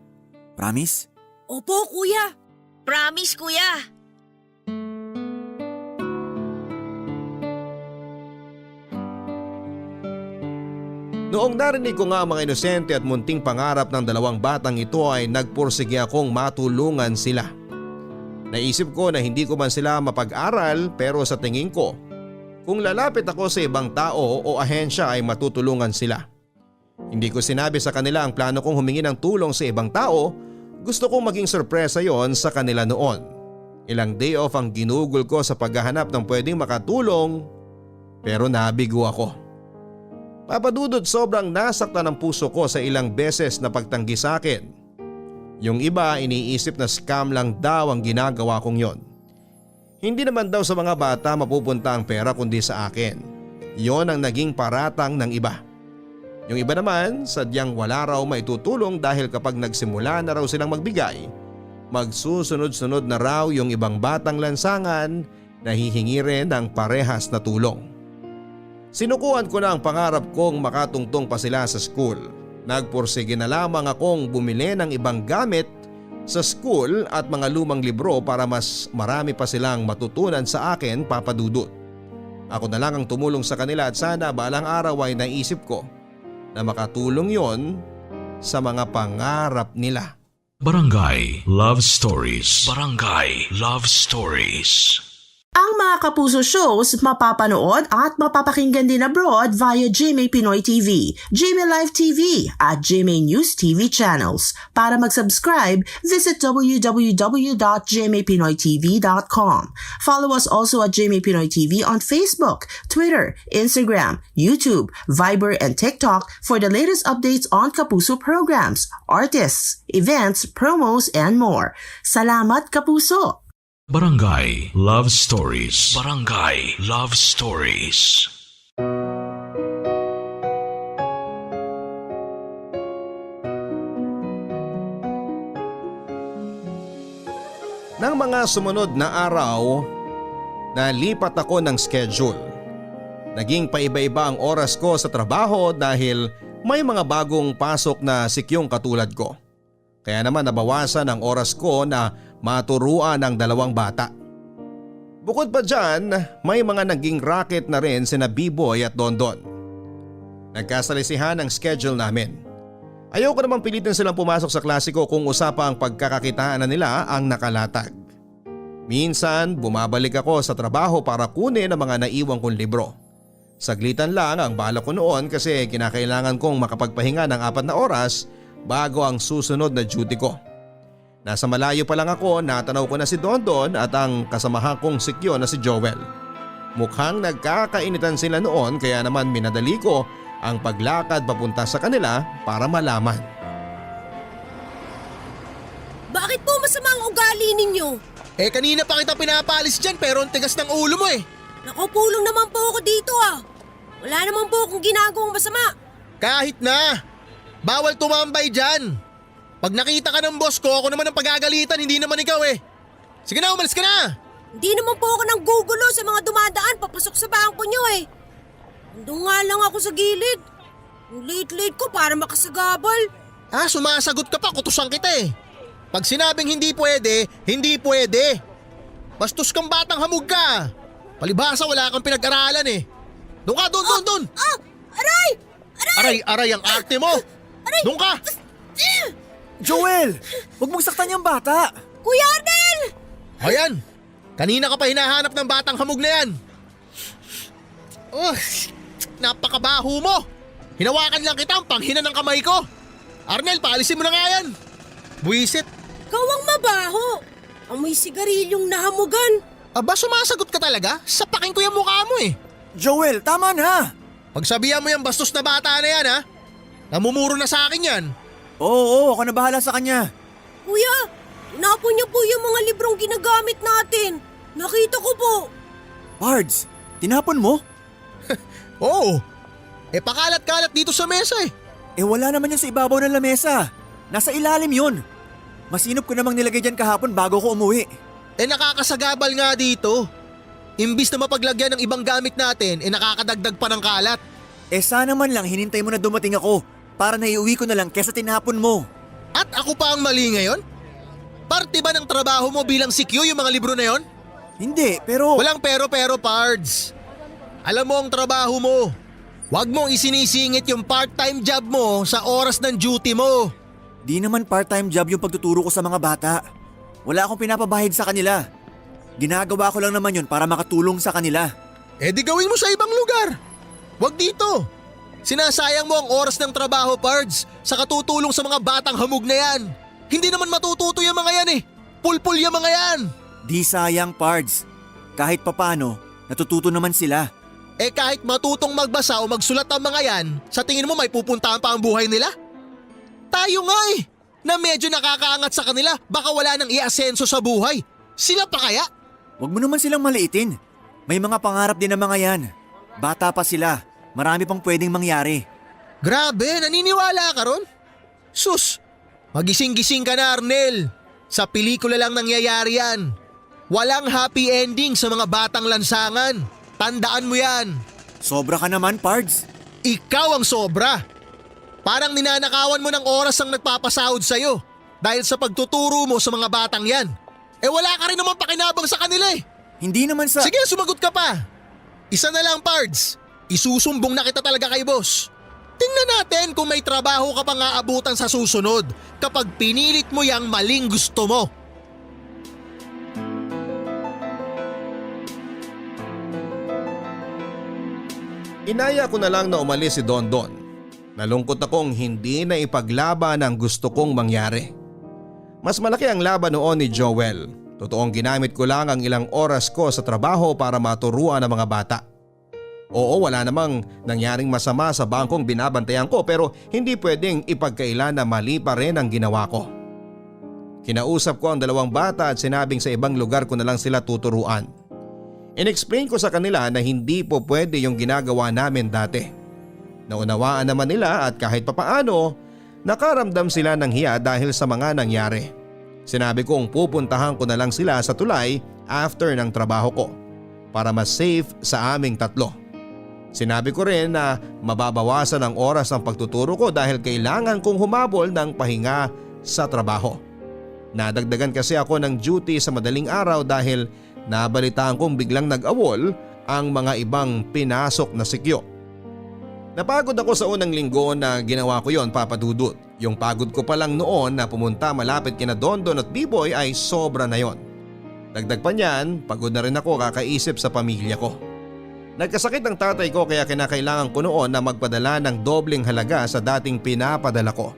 Promise? Opo, kuya. Promise, kuya. Noong narinig ko nga ang mga inosente at munting pangarap ng dalawang batang ito ay nagpursige akong matulungan sila. Naisip ko na hindi ko man sila mapag-aral pero sa tingin ko, kung lalapit ako sa ibang tao o ahensya ay matutulungan sila. Hindi ko sinabi sa kanila ang plano kong humingi ng tulong sa ibang tao, gusto kong maging sorpresa yon sa kanila noon. Ilang day off ang ginugol ko sa paghahanap ng pwedeng makatulong pero nabigo ako. Papadudod sobrang nasaktan ang puso ko sa ilang beses na pagtanggi sa akin. Yung iba iniisip na scam lang daw ang ginagawa kong yon. Hindi naman daw sa mga bata mapupunta ang pera kundi sa akin. Yon ang naging paratang ng iba. Yung iba naman sadyang wala raw maitutulong dahil kapag nagsimula na raw silang magbigay, magsusunod-sunod na raw yung ibang batang lansangan na hihingi rin ng parehas na tulong. Sinukuhan ko na ang pangarap kong makatungtong pa sila sa school. Nagpursige na lamang akong bumili ng ibang gamit sa school at mga lumang libro para mas marami pa silang matutunan sa akin, Papa Dudut. Ako na lang ang tumulong sa kanila at sana balang araw ay naisip ko na makatulong yon sa mga pangarap nila. Barangay Love Stories. Barangay Love Stories. Ang mga Kapuso shows mapapanood at mapapakinggan din abroad via GMA Pinoy TV, GMA Live TV at GMA News TV channels. Para mag-subscribe, visit www.gmapinoytv.com. Follow us also at GMA Pinoy TV on Facebook, Twitter, Instagram, YouTube, Viber, and TikTok for the latest updates on Kapuso programs, artists, events, promos, and more. Salamat, Kapuso! Barangay Love Stories. Barangay Love Stories. Nang mga sumunod na araw, nalipat ako ng schedule. Naging paiba-iba ang oras ko sa trabaho dahil may mga bagong pasok na sikyong katulad ko. Kaya naman nabawasan ang oras ko na maturuan ng dalawang bata. Bukod pa dyan, may mga naging racket na rin sina B-Boy at Dondon. Nagkasalisihan ang schedule namin. Ayoko namang pilitin silang pumasok sa klase ko kung usapang pagkakakitaan na nila ang nakalatag. Minsan bumabalik ako sa trabaho para kunin ang mga naiwang kong libro. Saglitan lang ang bala ko noon kasi kinakailangan kong makapagpahinga ng 4 na oras bago ang susunod na duty ko. Nasa malayo pa lang ako, natanaw ko na si Dondon at ang kasamahan kong sikyo na si Joel. Mukhang nagkakainitan sila noon kaya naman minadali ko ang paglakad papunta sa kanila para malaman. Bakit po masama ang ugali ninyo? Eh kanina pa kita pinapalis dyan pero ang tigas ng ulo mo eh. Nakupulong naman po ako dito ah. Wala naman po akong ginagawang masama. Kahit na. Bawal tumambay dyan. Pag nakita ka ng boss ko, ako naman ang pagagalitan, hindi naman ikaw eh. Sige na, umalis ka na. Hindi naman po ako nang gugulo sa mga dumadaan papasok sa bangko nyo eh. Nandun nga lang ako sa gilid. Ang late-late ko para makasagabal. Ah, sumasagot ka pa, kutusan kita eh. Pag sinabing hindi pwede, hindi pwede. Bastos kang batang hamog ka. Palibhasa wala kang pinag-aralan eh. Doon ka, doon. Aray! Aray ang arte mo. Doon ka. Joel! Huwag mong saktan yung bata! Kuya Arnel! Ayan, kanina ka pa hinahanap ng batang hamog na yan. Napakabaho mo. Hinawakan lang kita ang panghina ng kamay ko. Arnel, paalisin mo na nga yan. Buwisit. Kawang mabaho. Amoy sigarilyong nahamugan. Aba, sumasagot ka talaga? Sapakin ko yung mukha mo eh. Joel, tama na! Pagsabihan mo yung bastos na bata na yan ha. Namumuro na sa akin yan. Oo, ako na bahala sa kanya. Kuya, tinapon niyo po yung mga librong ginagamit natin. Nakita ko po. Pards, tinapon mo? Oo. Eh pakalat-kalat dito sa mesa eh. Eh wala naman yun sa ibabaw ng lamesa. Nasa ilalim yun. Masinop ko namang nilagay dyan kahapon bago ko umuwi. Eh nakakasagabal nga dito. Imbis na mapaglagyan ng ibang gamit natin, eh nakakadagdag pa ng kalat. Eh sana man lang hinintay mo na dumating ako para naiuwi ko na lang kesa tinapon mo. At ako pa ang mali ngayon? Parte ba ng trabaho mo bilang CQ yung mga libro na yon? Hindi, pero… Walang pero, Pards. Alam mo ang trabaho mo. Huwag mong isinisingit yung part-time job mo sa oras ng duty mo. Di naman part-time job yung pagtuturo ko sa mga bata. Wala akong pinapabahid sa kanila. Ginagawa ko lang naman yun para makatulong sa kanila. Eh di gawin mo sa ibang lugar. Huwag dito. Sinasayang mo ang oras ng trabaho, Pards, sa katutulong sa mga batang hamog na yan. Hindi naman matututo yung mga yan eh. Pulpul yung mga yan. Di sayang, Pards. Kahit papano, natututo naman sila. Eh kahit matutong magbasa o magsulat ang mga yan, sa tingin mo may pupuntahan pa ang buhay nila? Tayo nga eh. na medyo nakakaangat sa kanila baka wala nang iasenso sa buhay. Sila pa kaya? Huwag mo naman silang maliitin. May mga pangarap din ng mga yan. Bata pa sila. Marami pang pwedeng mangyari. Grabe, naniniwala ka ron? Sus, magising-gising ka na Arnel. Sa pelikula lang nangyayari yan. Walang happy ending sa mga batang lansangan. Tandaan mo yan. Sobra ka naman, Pards. Ikaw ang sobra. Parang ninanakawan mo ng oras ang nagpapasahod sa'yo dahil sa pagtuturo mo sa mga batang yan. Eh wala ka rin naman pakinabang sa kanila eh. Hindi naman sa… Sige, sumagot ka pa. Isa na lang, Pards. Isusumbong na kita talaga kay boss. Tingnan natin kung may trabaho ka pang aabutan sa susunod kapag pinilit mo yang maling gusto mo. Inaya ko na lang na umalis si Dondon. Nalungkot akong hindi na ipaglaban ang gusto kong mangyari. Mas malaki ang laban noon ni Joel. Totoong ginamit ko lang ang ilang oras ko sa trabaho para maturuan ang mga bata. Oo, wala namang nangyaring masama sa bangkong binabantayan ko pero hindi pwedeng ipagkaila na mali pa rin ang ginawa ko. Kinausap ko ang dalawang bata at sinabing sa ibang lugar ko na lang sila tuturuan. In-explain ko sa kanila na hindi po pwede yung ginagawa namin dati. Naunawaan naman nila at kahit papaano, nakaramdam sila ng hiya dahil sa mga nangyari. Sinabi kong pupuntahan ko na lang sila sa tulay after ng trabaho ko para mas safe sa aming tatlo. Sinabi ko rin na mababawasan ang oras ng pagtuturo ko dahil kailangan kong humabol ng pahinga sa trabaho. Nadagdagan kasi ako ng duty sa madaling araw dahil nabalitaan kong biglang nag-awol ang mga ibang pinasok na sikyo. Napagod ako sa unang linggo na ginawa ko yon, Papa Dudut. Yung pagod ko pa lang noon na pumunta malapit kina Dondon at B-Boy ay sobra na yon. Dagdag pa niyan, pagod na rin ako kakaisip sa pamilya ko. Nagkasakit ang tatay ko kaya kinakailangan ko noon na magpadala ng dobleng halaga sa dating pinapadala ko.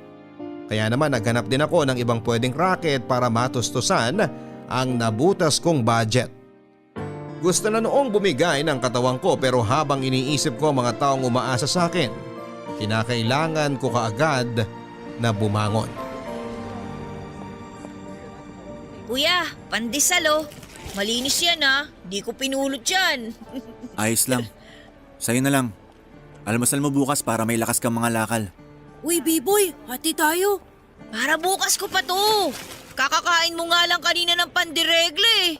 Kaya naman naghanap din ako ng ibang pwedeng racket para matustusan ang nabutas kong budget. Gusto na noong bumigay ng katawan ko pero habang iniisip ko ang mga taong umaasa sa akin, kinakailangan ko kaagad na bumangon. Kuya, pandesal oh. Malinis yan ah. Di ko pinulot yan. Ayos lang. Sa'yo na lang. Almasal mo bukas para may lakas kang mga lakal. Uy, B-Boy, hati tayo. Para bukas ko pa to. Kakakain mo nga lang kanina ng pandiregle eh.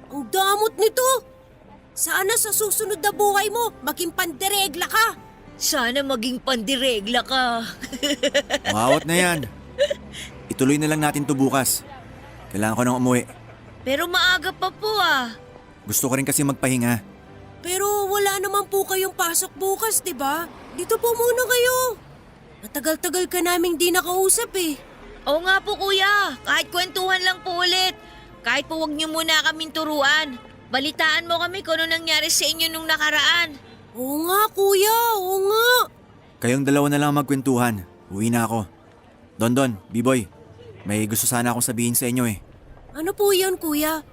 Ang damot nito. Sana sa susunod na buhay mo, maging panderegla ka. Sana maging pandiregla ka. Mawat na yan. Ituloy na lang natin to bukas. Kailangan ko nang umuwi. Pero maaga pa po ah. Gusto ko rin kasi magpahinga. Pero wala naman po kayong pasok bukas, di ba? Dito po muna kayo. Matagal-tagal ka naming di nakausap eh. Oo nga po kuya, kahit kwentuhan lang po ulit. Kahit po wag niyo muna kaming turuan. Balitaan mo kami kung ano nangyari sa inyo nung nakaraan. Oo nga kuya, oo nga. Kayong dalawa na lang magkwentuhan. Uwi na ako. Dondon, B-Boy, may gusto sana akong sabihin sa inyo eh. Ano po yun kuya?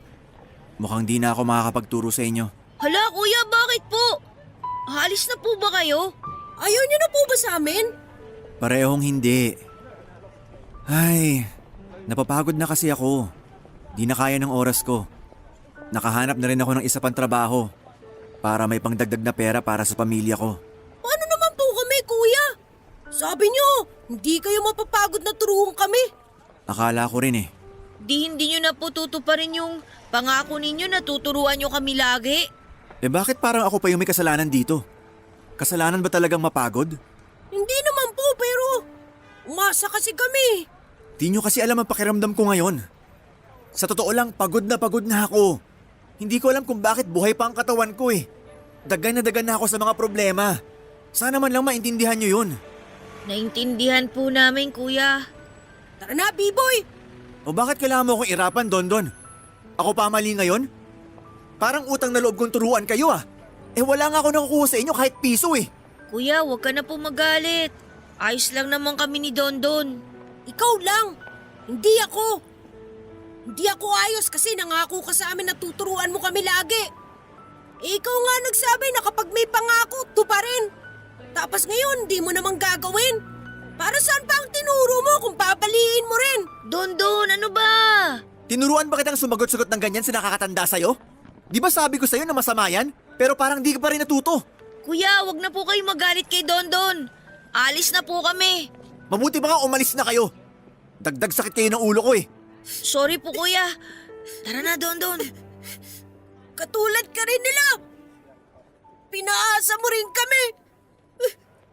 Mukhang di na ako makakapagturo sa inyo. Hala kuya, bakit po? Alis na po ba kayo? Ayaw niyo na po ba sa amin? Parehong hindi. Ay, napapagod na kasi ako. Di na kaya ng oras ko. Nakahanap na rin ako ng isa pang trabaho para may pangdagdag na pera para sa pamilya ko. Paano naman po kami kuya? Sabi niyo, hindi kayo mapapagod na turuan kami. Akala ko rin eh. Hindi nyo na po tutuparin yung pangako ninyo na tuturuan nyo kami lagi. Eh bakit parang ako pa yung may kasalanan dito? Kasalanan ba talagang mapagod? Hindi naman po pero umasa kasi kami. Di nyo kasi alam ang pakiramdam ko ngayon. Sa totoo lang, pagod na ako. Hindi ko alam kung bakit buhay pa ang katawan ko eh. Dagan na ako sa mga problema. Sana man lang maintindihan nyo yun. Naintindihan po namin kuya. Tara na, B-Boy! O bakit kailangan mo akong irapan, Dondon? Ako pa mali ngayon? Parang utang na loob kong turuan kayo ah. Eh wala nga ako nakukuha sa inyo kahit piso eh. Kuya, huwag ka na po magalit. Ayos lang naman kami ni Dondon. Ikaw lang, hindi ako. Hindi ako ayos kasi nangako ka sa amin na tuturuan mo kami lagi. Ikaw nga nagsabi na kapag may pangako, tuparin. Tapos ngayon, di mo namang gagawin. Para saan pa ang tinuro mo kung kakaliin mo rin. Dondon, ano ba? Tinuruan ba kitang sumagot-sagot ng ganyan sa nakakatanda sa'yo? Di ba sabi ko sa'yo na masama yan? Pero parang di ka pa rin natuto. Kuya, wag na po kayo magalit kay Dondon. Alis na po kami. Mabuti ba nga umalis na kayo? Dagdag sakit kayo ng ulo ko eh. Sorry po kuya. Tara na, Dondon. Katulad ka rin nila. Pinaasa mo rin kami.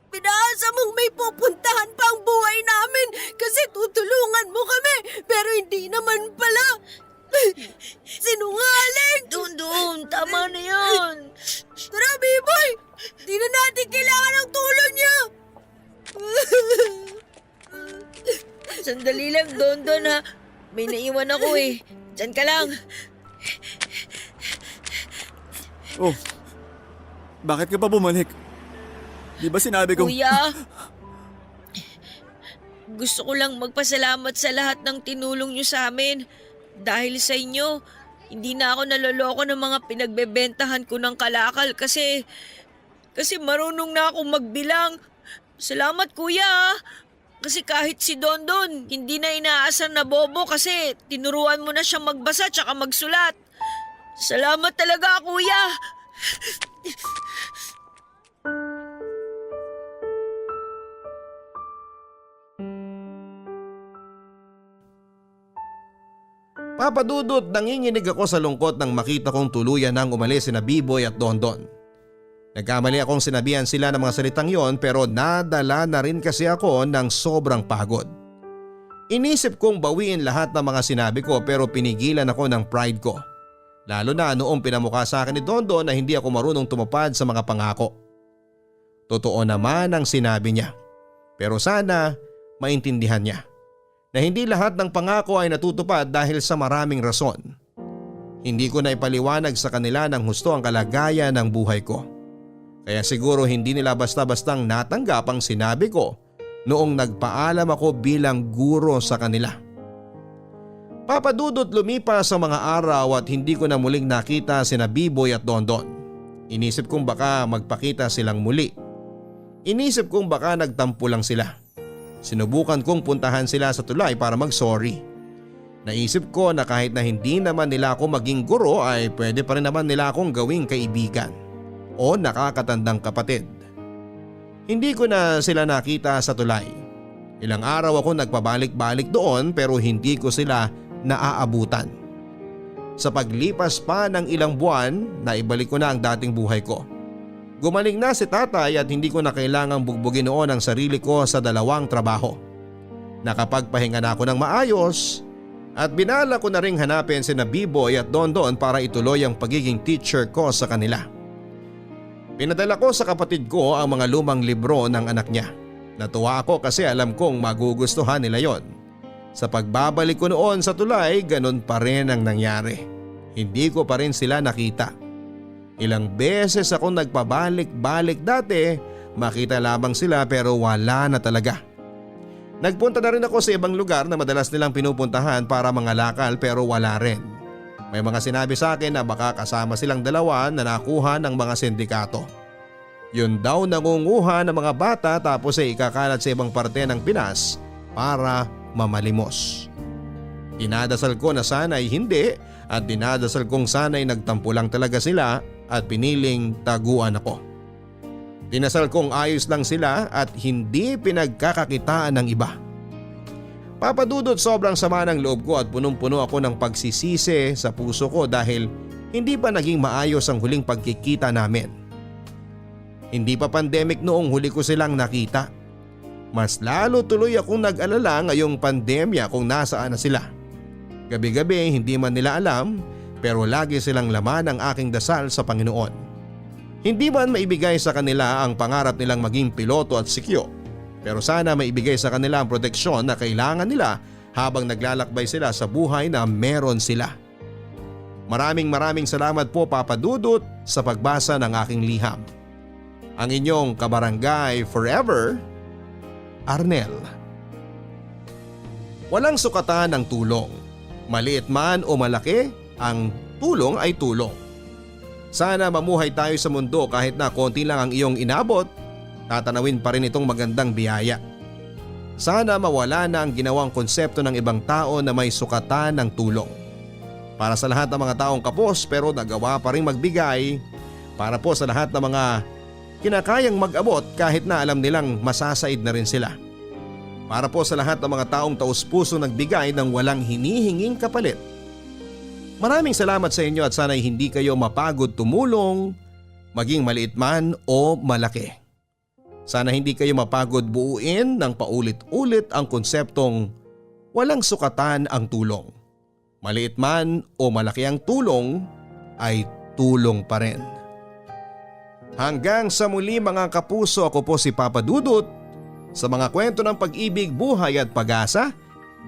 Pinaasa mong may pupuntahan pa ang buhay namin kasi tutulungan mo kami. Pero hindi naman pala. Sinungaling! Dondon, tama na yan. Tara, B-boy! Di na natin kailangan ng tulong niya. Sandali lang, Dondon ha. May naiwan ako eh. Diyan ka lang. Oh, bakit ka pa bumalik? Di ba sinabi kong... Kuya, gusto ko lang magpasalamat sa lahat ng tinulong niyo sa amin. Dahil sa inyo, hindi na ako naloloko ng mga pinagbebentahan ko ng kalakal kasi marunong na akong magbilang. Salamat kuya ah. Kasi kahit si Dondon, hindi na inaasar na bobo kasi tinuruan mo na siyang magbasa tsaka magsulat. Salamat talaga kuya. Papa Dudut, nanginginig ako sa lungkot nang makita kong tuluyan nang umalis sina B-boy at Dondon. Nagkamali akong sinabihan sila ng mga salitang yon pero nadala na rin kasi ako ng sobrang pagod. Inisip kong bawiin lahat ng mga sinabi ko pero pinigilan ako ng pride ko. Lalo na noong pinamukha sa akin ni Dondon na hindi ako marunong tumupad sa mga pangako. Totoo naman ang sinabi niya. Pero sana maintindihan niya na hindi lahat ng pangako ay natutupad dahil sa maraming rason. Hindi ko na ipaliwanag sa kanila ng husto ang kalagayan ng buhay ko. Kaya siguro hindi nila basta-bastang natanggap ang sinabi ko noong nagpaalam ako bilang guro sa kanila. Papa Dudut, lumipas ang mga araw at hindi ko na muling nakita sina B-boy at Dondon. Inisip kong baka magpakita silang muli. Inisip kong baka nagtampo lang sila. Sinubukan kong puntahan sila sa tulay para mag-sorry. Naisip ko na kahit na hindi naman nila ako maging guro ay pwede pa rin naman nila akong gawing kaibigan o nakakatandang kapatid. Hindi ko na sila nakita sa tulay. Ilang araw ako nagpabalik-balik doon pero hindi ko sila naaabutan. Sa paglipas pa ng ilang buwan, naibalik ko na ang dating buhay ko. Gumaling na si tatay at hindi ko na kailangang bugbugin noon ang sarili ko sa dalawang trabaho. Nakapagpahinga na ako ng maayos at binala ko na ring hanapin sina B-boy at Dondon para ituloy ang pagiging teacher ko sa kanila. Pinadala ko sa kapatid ko ang mga lumang libro ng anak niya. Natuwa ako kasi alam kong magugustuhan nila yon. Sa pagbabalik ko noon sa tulay, ganun pa rin ang nangyari. Hindi ko pa rin sila nakita. Ilang beses ako nagpabalik-balik dati, makita lamang sila pero wala na talaga. Nagpunta na rin ako sa ibang lugar na madalas nilang pinupuntahan para mangalakal pero wala rin. May mga sinabi sa akin na baka kasama silang dalawa na nakuha ng mga sindikato. Yun daw nangunguha ng mga bata tapos ay ikakalat sa ibang parte ng Pinas para mamalimos. Dinadasal ko na sana ay hindi at dinadasal kong sana ay nagtampo lang talaga sila at piniling taguan ako. Dinasal kong ayos lang sila at hindi pinagkakakitaan ng iba. Papa Dudut, sobrang sama ng loob ko at punong-puno ako ng pagsisisi sa puso ko dahil hindi pa naging maayos ang huling pagkikita namin. Hindi pa pandemic noong huli ko silang nakita. Mas lalo tuloy akong nag-alala ngayong pandemya kung nasaan na sila. Gabi-gabi hindi man nila alam pero lagi silang laman ng aking dasal sa Panginoon. Hindi man maibigay sa kanila ang pangarap nilang maging piloto at sikyo, pero sana maibigay sa kanila ang proteksyon na kailangan nila habang naglalakbay sila sa buhay na meron sila. Maraming salamat po Papa Dudut sa pagbasa ng aking liham. Ang inyong kabarangay forever, Arnel. Walang sukatan ng tulong. Maliit man o malaki, ang tulong ay tulong. Sana mamuhay tayo sa mundo kahit na konti lang ang iyong inabot, tatanawin pa rin itong magandang biyaya. Sana mawala na ang ginawang konsepto ng ibang tao na may sukatan ng tulong. Para sa lahat ng mga taong kapos pero nagawa pa rin magbigay, para po sa lahat ng mga kinakayang mag-abot kahit na alam nilang masasaid na rin sila. Para po sa lahat ng mga taong taus-puso nagbigay ng walang hinihinging kapalit. Maraming salamat sa inyo at sana'y hindi kayo mapagod tumulong, maging maliit man o malaki. Sana hindi kayo mapagod buuin ng paulit-ulit ang konseptong walang sukatan ang tulong. Maliit man o malaki ang tulong ay tulong pa rin. Hanggang sa muli mga kapuso, ako po si Papa Dudut sa mga kwento ng pag-ibig, buhay at pag-asa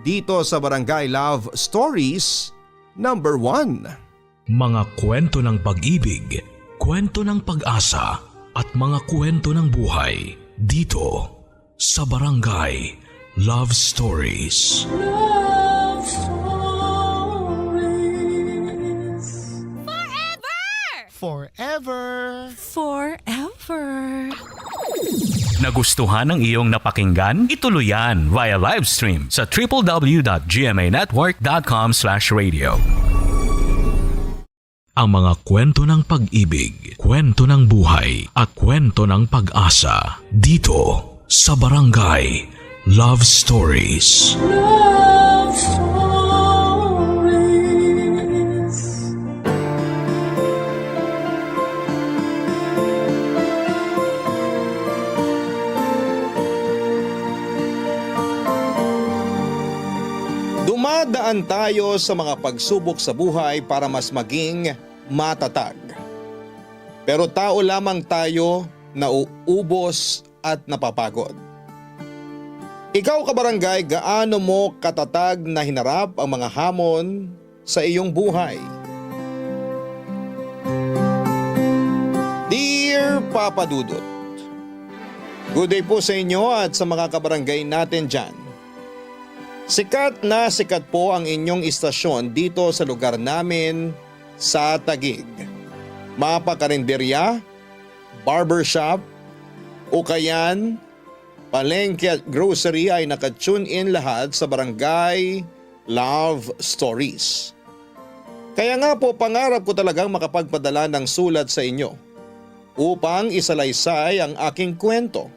dito sa Barangay Love Stories number 1. Mga kwento ng pag-ibig, kwento ng pag-asa at mga kwento ng buhay dito sa Barangay Love Stories. Love Stories. Forever! Nagustuhan ng iyong napakinggan? Ituloy yan via live stream sa www.gmanetwork.com/radio. Ang mga kwento ng pag-ibig, kwento ng buhay at kwento ng pag-asa dito sa Barangay Love Stories. Love Stories. Dumadaan tayo sa mga pagsubok sa buhay para mas maging matatag. Pero tao lamang tayo na uubos at napapagod. Ikaw kabarangay, gaano mo katatag na hinarap ang mga hamon sa iyong buhay? Dear Papa Dudut, good day po sa inyo at sa mga kabarangay natin dyan. Sikat na sikat po ang inyong istasyon dito sa lugar namin sa Taguig. Mapakarinderya, barbershop, ukayan, palengke at grocery ay nakatune in lahat sa Barangay Love Stories. Kaya nga po pangarap ko talagang makapagpadala ng sulat sa inyo upang isalaysay ang aking kwento.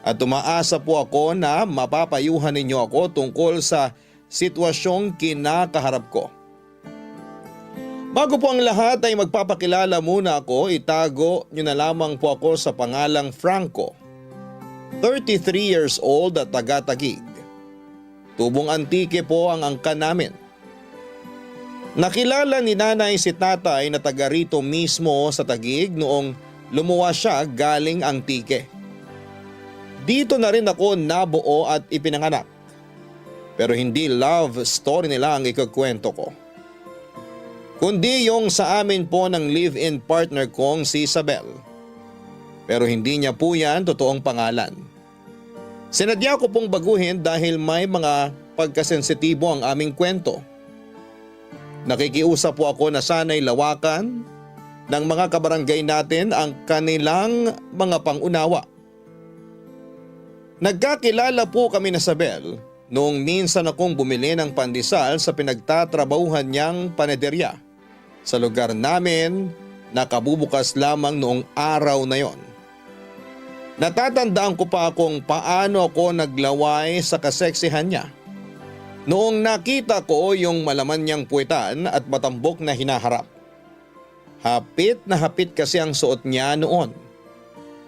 At umaasa po ako na mapapayuhan ninyo ako tungkol sa sitwasyong kinakaharap ko. Bago po ang lahat ay magpapakilala muna ako, itago nyo na lamang po ako sa pangalang Franco. 33 years old at taga-Taguig. Tubong Antique po ang angkan namin. Nakilala ni nanay si tatay na taga rito mismo sa Taguig noong lumuwas siya galing Antique. Dito na rin ako nabuo at ipinanganak. Pero hindi love story nila ang ikukwento ko. Kundi yung sa amin po ng live-in partner kong si Isabel. Pero hindi niya po yan totoong pangalan. Sinadya ko pong baguhin dahil may mga pagkasensitibo ang aming kwento. Nakikiusap po ako na sana'y lawakan ng mga kabarangay natin ang kanilang mga pangunawa. Nagkakilala po kami na Isabel noong minsan akong bumili ng pandesal sa pinagtatrabahuhan niyang panederya sa lugar namin na kabubukas lamang noong araw na yon. Natatandaan ko pa kung paano ako naglaway sa kaseksihan niya noong nakita ko yung malaman niyang puwetan at matambok na hinaharap. Hapit na hapit kasi ang suot niya noon,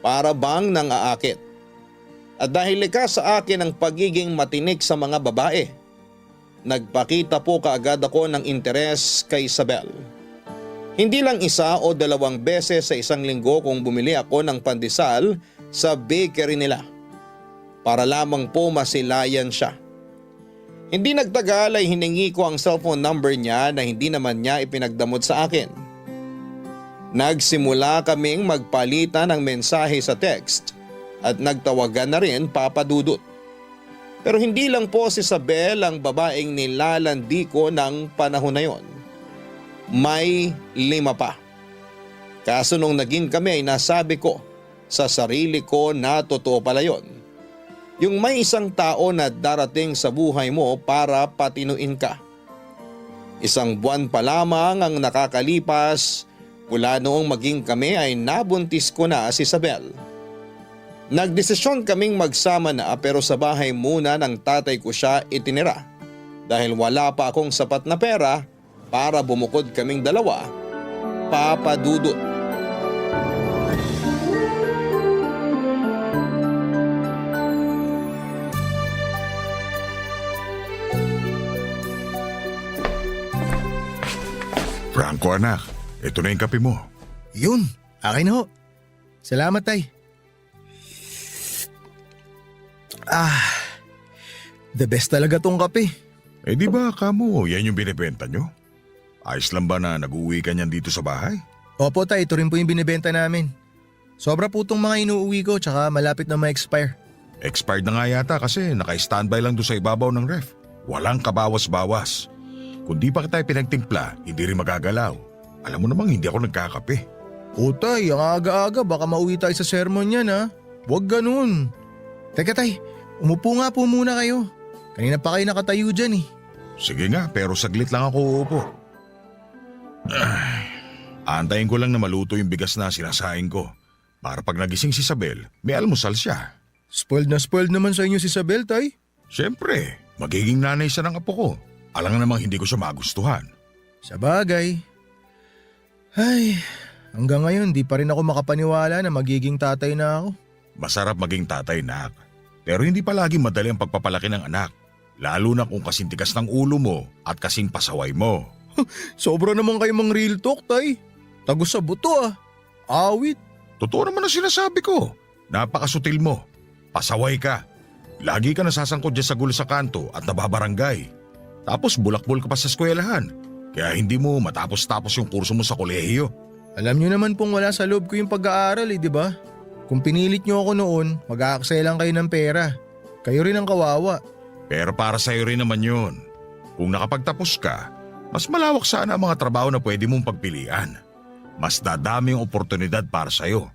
para bang nang aakit. At dahil likas sa akin ang pagiging matinik sa mga babae, nagpakita po kaagad ako ng interes kay Isabel. Hindi lang isa o dalawang beses sa isang linggo kung bumili ako ng pandesal sa bakery nila, para lamang po masilayan siya. Hindi nagtagal ay hiningi ko ang cellphone number niya na hindi naman niya ipinagdamot sa akin. Nagsimula kaming magpalitan ng mensahe sa text at nagtawagan na rin Papa Dudut. Pero hindi lang po si Isabel ang babaeng nilalandi ko ng panahon na yon. May 5 pa. Kaso nung naging kami ay nasabi ko sa sarili ko na totoo pala yon. Yung may isang tao na darating sa buhay mo para patinuin ka. Isang buwan pa lamang ang nakakalipas mula noong maging kami ay nabuntis ko na si Isabel. Nagdesisyon kaming magsama na pero sa bahay muna ng tatay ko siya itinira dahil wala pa akong sapat na pera para bumukod kaming dalawa, Papa Dudut. Franco anak, ito na yung kape mo. Yun, akin na ho. Salamat tay. The best talaga tong kape. Eh di ba kamo, yan yung binibenta nyo? Ayos lang ba na nag-uwi ka niyan dito sa bahay? Opo tay, ito rin po yung binibenta namin. Sobra po tong mga inuuwi ko tsaka malapit na ma-expire. Expired na nga yata kasi naka-standby lang doon sa ibabaw ng ref. Walang kabawas-bawas. Kung di pa kita pinagtimpla, hindi rin magagalaw. Alam mo namang hindi ako nagkakape. O tay, ang aga-aga baka mauwi tayo sa sermon yan ha. Huwag ganun. Teka tay, umupo nga po muna kayo. Kanina pa kayo nakatayo dyan eh. Sige nga, pero saglit lang ako uupo. Antayin ko lang na maluto yung bigas na sinasaing ko. Para pag nagising si Isabel, may almusal siya. Spoiled na spoiled naman sa inyo si Isabel tay. Siyempre, magiging nanay siya ng apo ko. Alam nga namang hindi ko siya magustuhan. Sa bagay. Ay, hanggang ngayon di pa rin ako makapaniwala na magiging tatay na ako. Masarap maging tatay, nak. Pero hindi palagi madali ang pagpapalaki ng anak. Lalo na kung kasing tigas ng ulo mo at kasing pasaway mo. Sobra naman kayo mang real talk tay. Tagos sa buto ah. Awit. Totoo naman ang sinasabi ko. Napakasutil mo. Pasaway ka. Lagi ka nasasangkot dyan sa gulo sa kanto at nababarangay. Tapos bulakbol ka pa sa eskwelahan. Kaya hindi mo matapos-tapos yung kurso mo sa kolehiyo. Alam nyo naman pong wala sa loob ko yung pag-aaral di ba? Kung pinilit nyo ako noon, mag-aaksaya lang kayo ng pera. Kayo rin ang kawawa. Pero para sa'yo rin naman yun. Kung nakapagtapos ka, mas malawak sana ang mga trabaho na pwede mong pagpilian. Mas dadami ang oportunidad para sa'yo.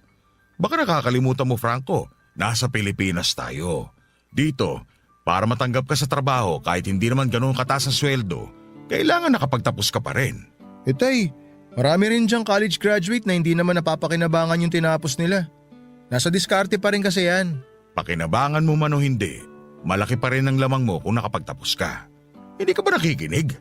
Baka nakakalimutan mo, Franco, nasa Pilipinas tayo. Dito, para matanggap ka sa trabaho kahit hindi naman ganun kataas ang sweldo, kailangan nakapagtapos ka pa rin. Tay, marami rin diyang college graduate na hindi naman napapakinabangan yung tinapos nila. Nasa diskarte pa rin kasi yan. Pakinabangan mo man o hindi, malaki pa rin ang lamang mo kung nakapagtapos ka. Hindi ka ba nakikinig?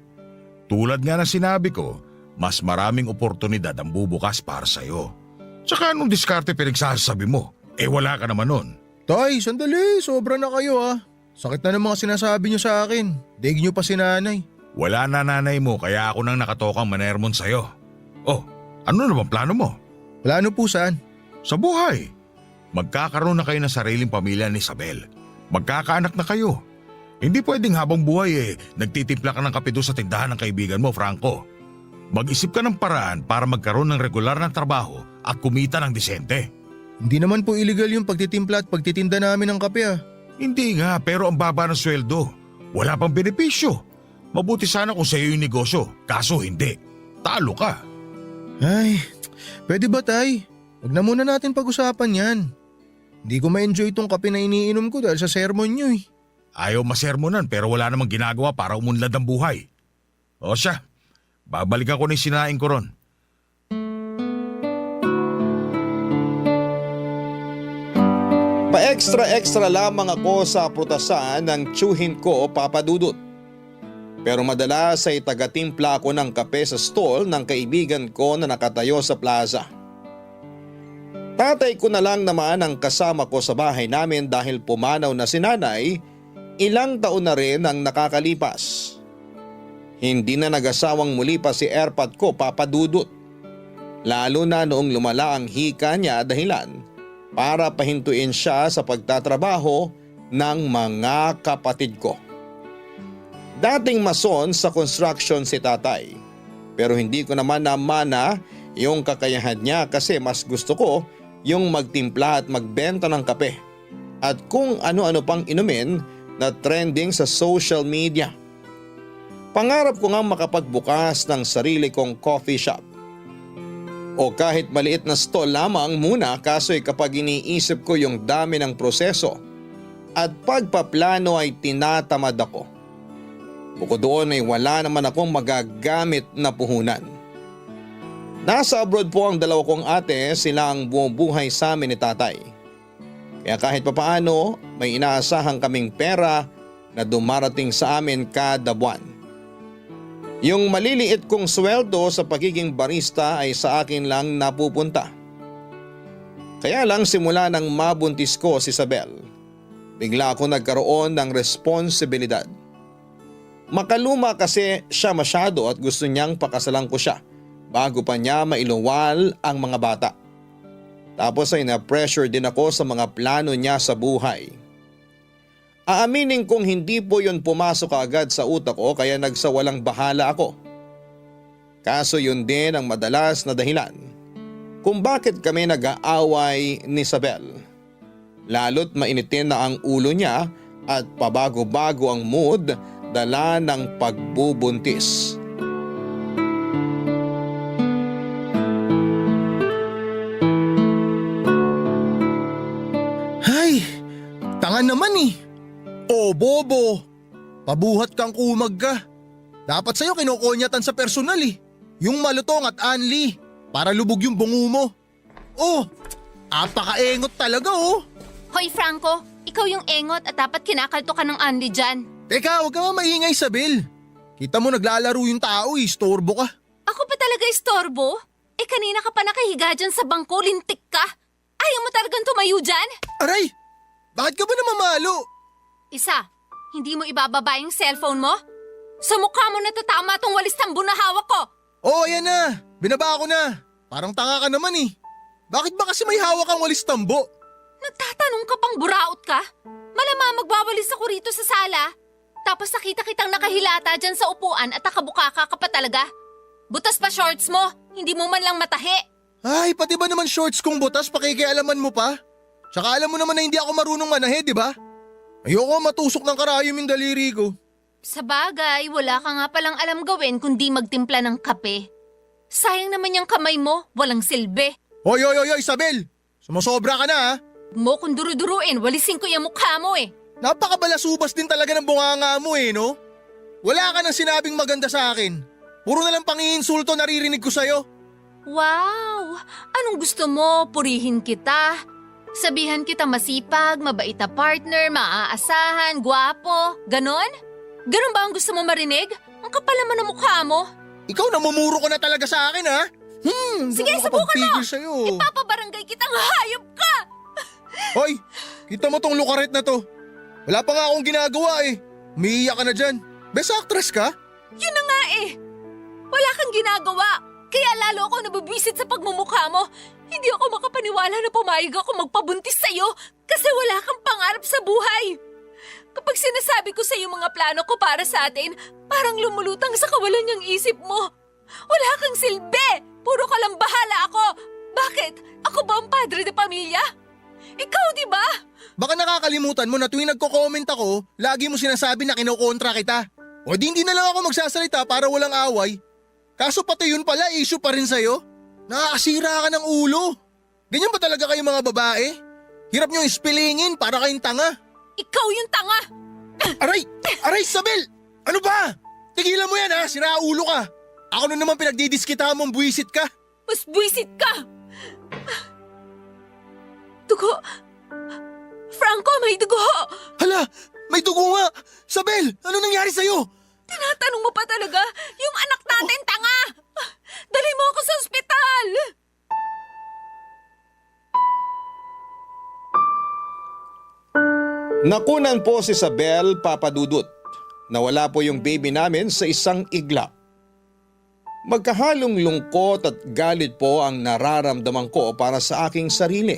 Tulad nga ng sinabi ko, mas maraming oportunidad ang bubukas para sa'yo. Tsaka anong diskarte pinagsasabi mo? Wala ka naman nun. Tay, sandali, sobra na kayo ah. Sakit na ng mga sinasabi niyo sa akin. Daig niyo pa si nanay. Wala na nanay mo kaya ako nang nakatokang manermon sa'yo. Oh, ano na bang plano mo? Plano po saan? Sa buhay. Magkakaroon na kayo ng sariling pamilya ni Isabel. Magkakaanak na kayo. Hindi pwedeng habang buhay nagtitimpla ka ng kape doon sa tindahan ng kaibigan mo, Franco. Mag-isip ka ng paraan para magkaroon ng regular na trabaho at kumita ng disente. Hindi naman po illegal yung pagtitimpla at pagtitinda namin ng kape ah. Hindi nga, pero ang baba ng sweldo. Wala pang benepisyo. Mabuti sana kung sa'yo yung negosyo, kaso hindi. Talo ka. Ay, pwede ba tay? Huwag na muna natin pag-usapan yan. Hindi ko ma-enjoy itong kape na iniinom ko dahil sa sermon nyo eh. Ayaw masermonan pero wala namang ginagawa para umunlad ang buhay. O siya, babalikan ko na yung sinaing ko ron. Pa-extra-extra lamang ako sa prutasan ng tsuhin ko, Papa Dudut. Pero madalas ay tagatimpla ako ng kape sa stall ng kaibigan ko na nakatayo sa plaza. Tatay ko na lang naman ang kasama ko sa bahay namin dahil pumanaw na si nanay, ilang taon na rin ang nakakalipas. Hindi na nag-asawang muli pa si airpot ko, Papa Dudut. Lalo na noong lumala ang hika niya dahilan para pahintuin siya sa pagtatrabaho ng mga kapatid ko. Dating mason sa construction si tatay, pero hindi ko naman namana yung kakayahan niya kasi mas gusto ko yung magtimpla at magbenta ng kape at kung ano-ano pang inumin na trending sa social media. Pangarap ko nga makapagbukas ng sarili kong coffee shop. O kahit maliit na stall lamang muna kaso'y kapag iniisip ko yung dami ng proseso, at pagpaplano ay tinatamad ako. Bukod doon ay wala naman akong magagamit na puhunan. Nasa abroad po ang dalawa kong ate, sila ang bumubuhay sa amin ni tatay. Kaya kahit papaano may inaasahan kaming pera na dumarating sa amin kada buwan. Yung maliliit kong sweldo sa pagiging barista ay sa akin lang napupunta. Kaya lang simula nang mabuntis ko si Isabel, bigla ako nagkaroon ng responsibilidad. Makaluma kasi siya masyado at gusto niyang pakasalan ko siya bago pa niya mailuwal ang mga bata. Tapos ay na-pressure din ako sa mga plano niya sa buhay. Aaminin kong hindi po yun pumasok agad sa utak ko kaya nagsawalang bahala ako. Kaso yun din ang madalas na dahilan kung bakit kami nag-aaway ni Isabel. Lalo't mainitin na ang ulo niya at pabago-bago ang mood dala ng pagbubuntis. Ay, tanga naman eh. Oh, bobo. Pabuhat kang kumag ka. Dapat sa'yo kinukonyatan sa personal eh. Yung malutong at anli para lubog yung bungo mo. Oh, apakaengot talaga oh. Hoy Franco, ikaw yung engot at dapat kinakalto ka ng Anli dyan. Teka, huwag ka nga maingay, Isabel. Kita mo naglalaro yung tao eh, istorbo ka. Ako pa talaga istorbo? Eh kanina ka pa nakahiga dyan sa bangko, lintik ka. Ayaw mo talagang tumayo dyan? Aray, bakit ka ba namamalo? Isa, hindi mo ibababa yung cellphone mo? Sa mukha mo natatama tong walis tambo na hawak ko. Oh, ayan na. Binaba ko na. Parang tanga ka naman eh. Bakit ba kasi may hawak ang walis tambo? Nagtatanong ka pang buraot ka? Malamang magwawalis ako rito sa sala. Tapos nakita kitang nakahilata dyan sa upuan at nakabukaka ka pa talaga. Butas pa shorts mo, hindi mo man lang matahi. Ay, pati ba naman shorts kong butas pakikialaman mo pa? Tsaka alam mo naman na hindi ako marunong manahe, di ba? Ayoko matusok ng karayom yung daliri ko. Sa bagay, wala ka nga palang alam gawin kundi magtimpla ng kape. Sayang naman yung kamay mo, walang silbi. Hoy, Isabel! Sumusobra ka na ha? Mo kung duru-duruin, walisin ko yung mukha mo eh. Napakabalasubas din talaga ng bunganga mo eh, no? Wala ka nang sinabing maganda sa akin. Puro na lang pangiinsulto naririnig ko sa'yo. Wow! Anong gusto mo? Purihin kita. Sabihan kita masipag, mabait na partner, maaasahan, gwapo. Ganon? Ganon ba ang gusto mo marinig? Ang kapal naman ng mukha mo. Ikaw namumuro ka na talaga sa akin ha? Sige, subukan mo! Sa'yo. Ipapabarangay kitang hayop ka! Hoy, kita mo tong lukaret na to. Wala pa nga akong ginagawa eh. Umiiyak ka na dyan. Best actress ka? Yun na nga eh. Wala kang ginagawa. Kaya lalo ako nabubwisit sa pagmumukha mo. Hindi ako makapaniwala na pumayag ako magpabuntis sa'yo kasi wala kang pangarap sa buhay. Kapag sinasabi ko sa'yo mga plano ko para sa atin, parang lumulutang sa kawalan niyang isip mo. Wala kang silbi. Puro ka lang bahala ako. Bakit? Ako ba ang padre de pamilya? Ikaw, di ba? Baka nakakalimutan mo na tuwing nagko-comment ako, lagi mo sinasabi na kinokontra kita. O di hindi na lang ako magsasalita para walang away. Kaso pati yun pala, issue pa rin sa'yo. Nakakasira ka ng ulo. Ganyan ba talaga kayo mga babae? Hirap nyo ispilingin para kayong tanga. Ikaw yung tanga! Aray! Aray, Isabel! Ano ba? Tigilan mo yan ha, sira ulo ka. Ako na naman pinagdidiskitahan mong buwisit ka. Mas buwisit ka! Dugo! Franco, may dugo! Hala, may dugo nga! Isabel, ano nangyari sa'yo? Tinatanong mo pa talaga? Yung anak natin, tanga! Dali mo ako sa ospital! Nakunan po si Isabel, Papa Dudut. Nawala po yung baby namin sa isang iglap. Magkahalong lungkot at galit po ang nararamdaman ko para sa aking sarili.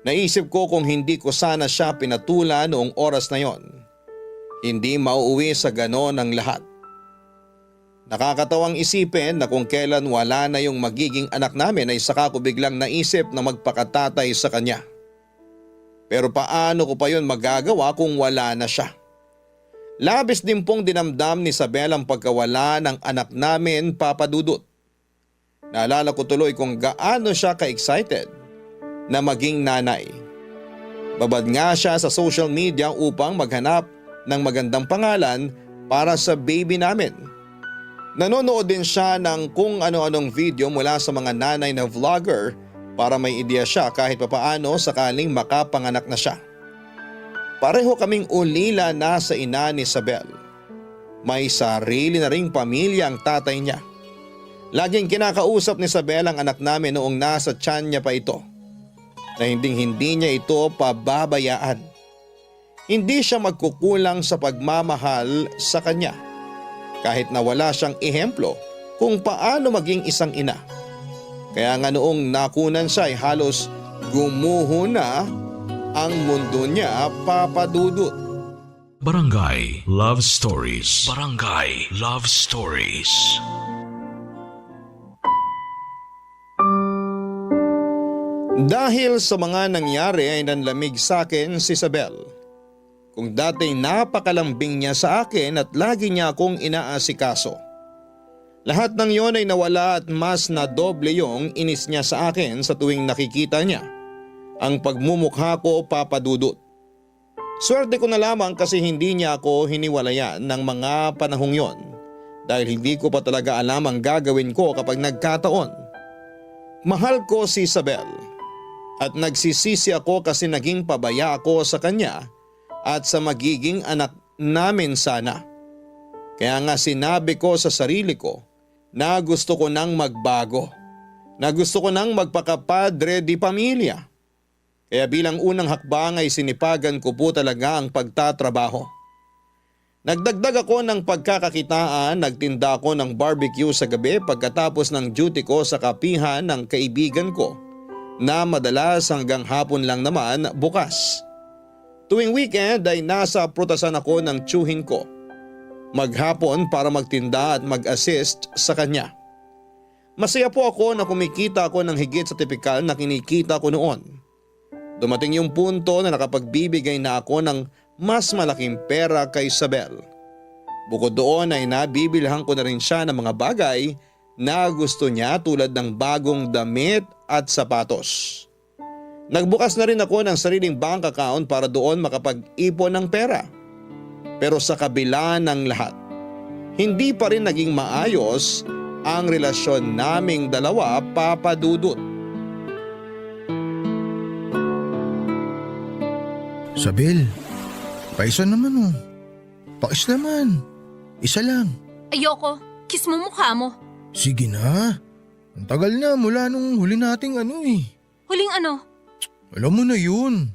Naisip ko kung hindi ko sana siya pinatulan noong oras na yon, hindi mauuwi sa ganon ang lahat. Nakakatawang isipin na kung kailan wala na yung magiging anak namin ay saka ko biglang naisip na magpakatatay sa kanya. Pero paano ko pa yun magagawa kung wala na siya? Labis din pong dinamdam ni Isabel ang pagkawala ng anak namin, Papa Dudut. Naalala ko tuloy kung gaano siya ka-excited na maging nanay. Babad nga siya sa social media upang maghanap ng magandang pangalan para sa baby namin. Nanonood din siya ng kung ano-anong video mula sa mga nanay na vlogger para may ideya siya kahit papaano sakaling makapanganak na siya. Pareho kaming ulila na sa ina ni Isabel. May sarili na ring pamilya ang tatay niya. Laging kinakausap ni Isabel ang anak namin noong nasa tiyan niya pa ito. Na hindi niya ito pababayaan. Hindi siya magkukulang sa pagmamahal sa kanya. Kahit na wala siyang ehemplo kung paano maging isang ina. Kaya nga noong nakunan siya ay halos gumuho na ang mundo niya, Papa Dudut. Barangay Love Stories. Barangay Love Stories. Dahil sa mga nangyari ay nanlamig sa akin si Isabel. Kung dati napakalambing niya sa akin at lagi niya akong inaasikaso. Lahat ng yon ay nawala at mas na doble yung inis niya sa akin sa tuwing nakikita niya ang pagmumukha ko, Papa Dudut. Swerte ko na lamang kasi hindi niya ako hiniwalayan ng mga panahong yon dahil hindi ko pa talaga alam ang gagawin ko kapag nagkataon. Mahal ko si Isabel. At nagsisisi ako kasi naging pabaya ako sa kanya at sa magiging anak namin sana. Kaya nga sinabi ko sa sarili ko na gusto ko nang magbago. Na gusto ko nang magpakapadre di pamilya. Kaya bilang unang hakbang ay sinipagan ko po talaga ang pagtatrabaho. Nagdagdag ako ng pagkakakitaan, nagtinda ako ng barbecue sa gabi pagkatapos ng duty ko sa kapihan ng kaibigan ko. Na madalas hanggang hapon lang naman bukas. Tuwing weekend ay nasa prutasan ako ng tiyuhin ko. Maghapon para magtinda at mag-assist sa kanya. Masaya po ako na kumikita ako ng higit sa tipikal na kinikita ko noon. Dumating yung punto na nakapagbibigay na ako ng mas malaking pera kay Isabel. Bukod doon ay nabibilhan ko na rin siya ng mga bagay na gusto niya tulad ng bagong damit at sapatos. Nagbukas na rin ako ng sariling bank account para doon makapag-ipon ng pera. Pero sa kabila ng lahat, hindi pa rin naging maayos ang relasyon naming dalawa, Papa Dudut. Isabel, paisa naman oh. Pakis naman. Isa lang. Ayoko. Kiss mo mukha mo. Sige na. Ang tagal na mula nung huli nating Huling ano? Alam mo na yun.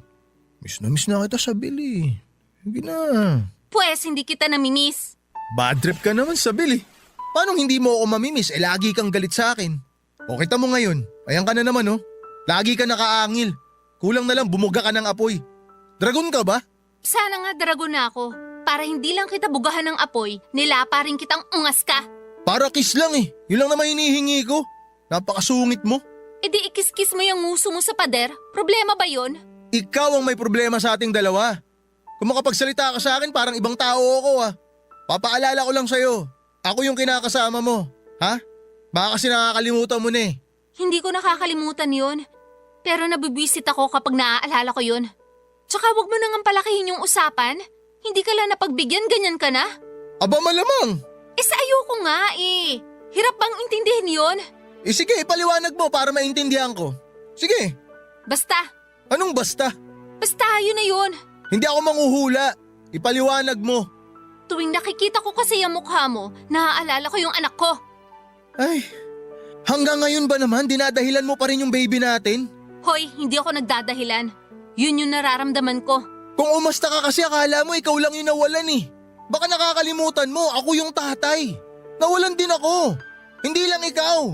Miss na kita sa Billy. Sige na. Pwes, hindi kita namimiss. Bad trip ka naman sa Billy. Paano hindi mo ako mamimiss? Lagi kang galit sa akin. O kita mo ngayon. Ayan ka na naman oh. Lagi ka nakaangil. Kulang na lang bumuga ka ng apoy. Dragon ka ba? Sana nga dragon na ako. Para hindi lang kita bugahan ng apoy, nilapa rin kitang ungas ka. Para kiss lang eh. Yun lang naman hinihingi ko. Napakasungit mo. E di ikis-kiss mo yung nguso mo sa pader. Problema ba yun? Ikaw ang may problema sa ating dalawa. Kung makapagsalita ka sa akin parang ibang tao ako ah. Papaalala ko lang sa'yo. Ako yung kinakasama mo. Ha? Baka kasi nakakalimutan mo na eh. Hindi ko nakakalimutan yun. Pero nabibwisit ako kapag naaalala ko yun. Tsaka wag mo nang palakihin yung usapan. Hindi ka lang napagbigyan, ganyan ka na. Aba malamang. Sa ayoko nga eh. Hirap bang intindihin yun? Sige, paliwanag mo para maintindihan ko. Sige. Basta. Anong basta? Basta, yun na yun. Hindi ako manghuhula. Ipaliwanag mo. Tuwing nakikita ko kasi yung mukha mo, naaalala ko yung anak ko. Ay, hanggang ngayon ba naman dinadahilan mo pa rin yung baby natin? Hoy, hindi ako nagdadahilan. Yun yung nararamdaman ko. Kung umasta ka kasi akala mo ikaw lang yung nawalan eh. Baka nakakalimutan mo, ako yung tatay. Nawalan din ako. Hindi lang ikaw.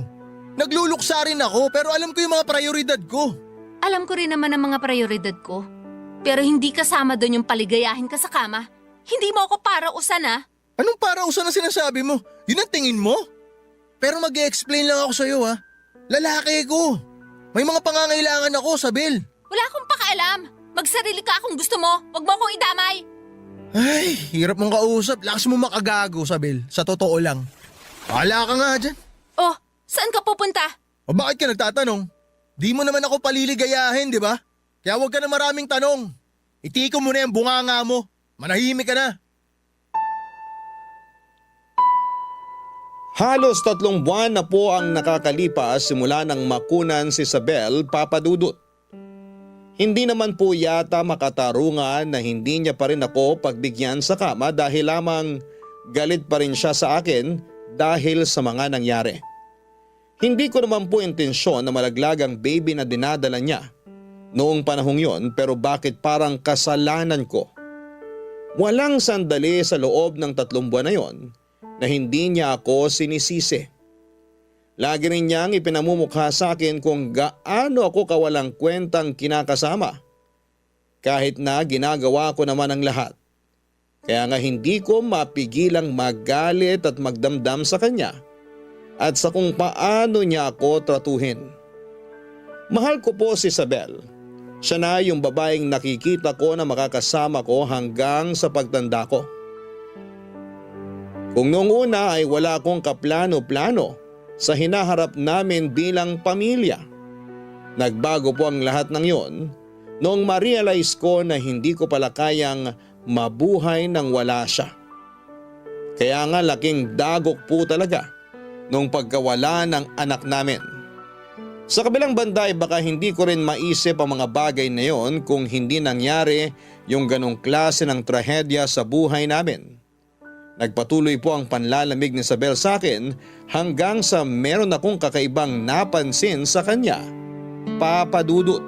Nagluluksa rin ako pero alam ko yung mga prioridad ko. Alam ko rin naman ang mga prioridad ko. Pero hindi kasama doon yung paligayahin ka sa kama. Hindi mo ako parausan ah. Anong parausan na sinasabi mo? Yun ang tingin mo? Pero mag-i-explain lang ako sa'yo ha. Lalaki ko. May mga pangangailangan ako, Sabel. Wala akong pakialam. Magsarili ka kung gusto mo. Huwag mo akong idamay. Ay, hirap mong kausap. Lakas mo makagago, Sabel. Sa totoo lang. Wala ka nga dyan. Oh, saan ka pupunta? O bakit ka nagtatanong? Di mo naman ako paliligayahin, di ba? Kaya huwag ka na maraming tanong. Itiko mo na yung bunganga mo. Manahimik ka na. Halos 3 buwan na po ang nakakalipas simula nang makunan si Isabel Papadudut. Hindi naman po yata makatarungan na hindi niya pa rin ako pagbigyan sa kama dahil lamang galit pa rin siya sa akin dahil sa mga nangyari. Hindi ko naman po intensyon na malaglag ang baby na dinadala niya noong panahong yon, pero bakit parang kasalanan ko? Walang sandali sa loob ng 3 buwan na yon na hindi niya ako sinisisi. Lagi rin niyang ipinamumukha sa akin kung gaano ako kawalang kwentang kinakasama. Kahit na ginagawa ko naman ang lahat. Kaya nga hindi ko mapigilang magalit at magdamdam sa kanya at sa kung paano niya ako tratuhin. Mahal ko po si Isabel. Siya na yung babaeng nakikita ko na makakasama ko hanggang sa pagtanda ko. Kung noong una ay wala akong kaplano-plano sa hinaharap namin bilang pamilya. Nagbago po ang lahat ng yon noong ma-realize ko na hindi ko pala kayang mabuhay nang wala siya. Kaya nga laking dagok po talaga nung pagkawala ng anak namin. Sa kabilang banda ay baka hindi ko rin maisip ang mga bagay na yon kung hindi nangyari yung ganong klase ng trahedya sa buhay namin. Nagpatuloy po ang panlalamig ni Isabel sa akin hanggang sa meron akong kakaibang napansin sa kanya, Papadudut.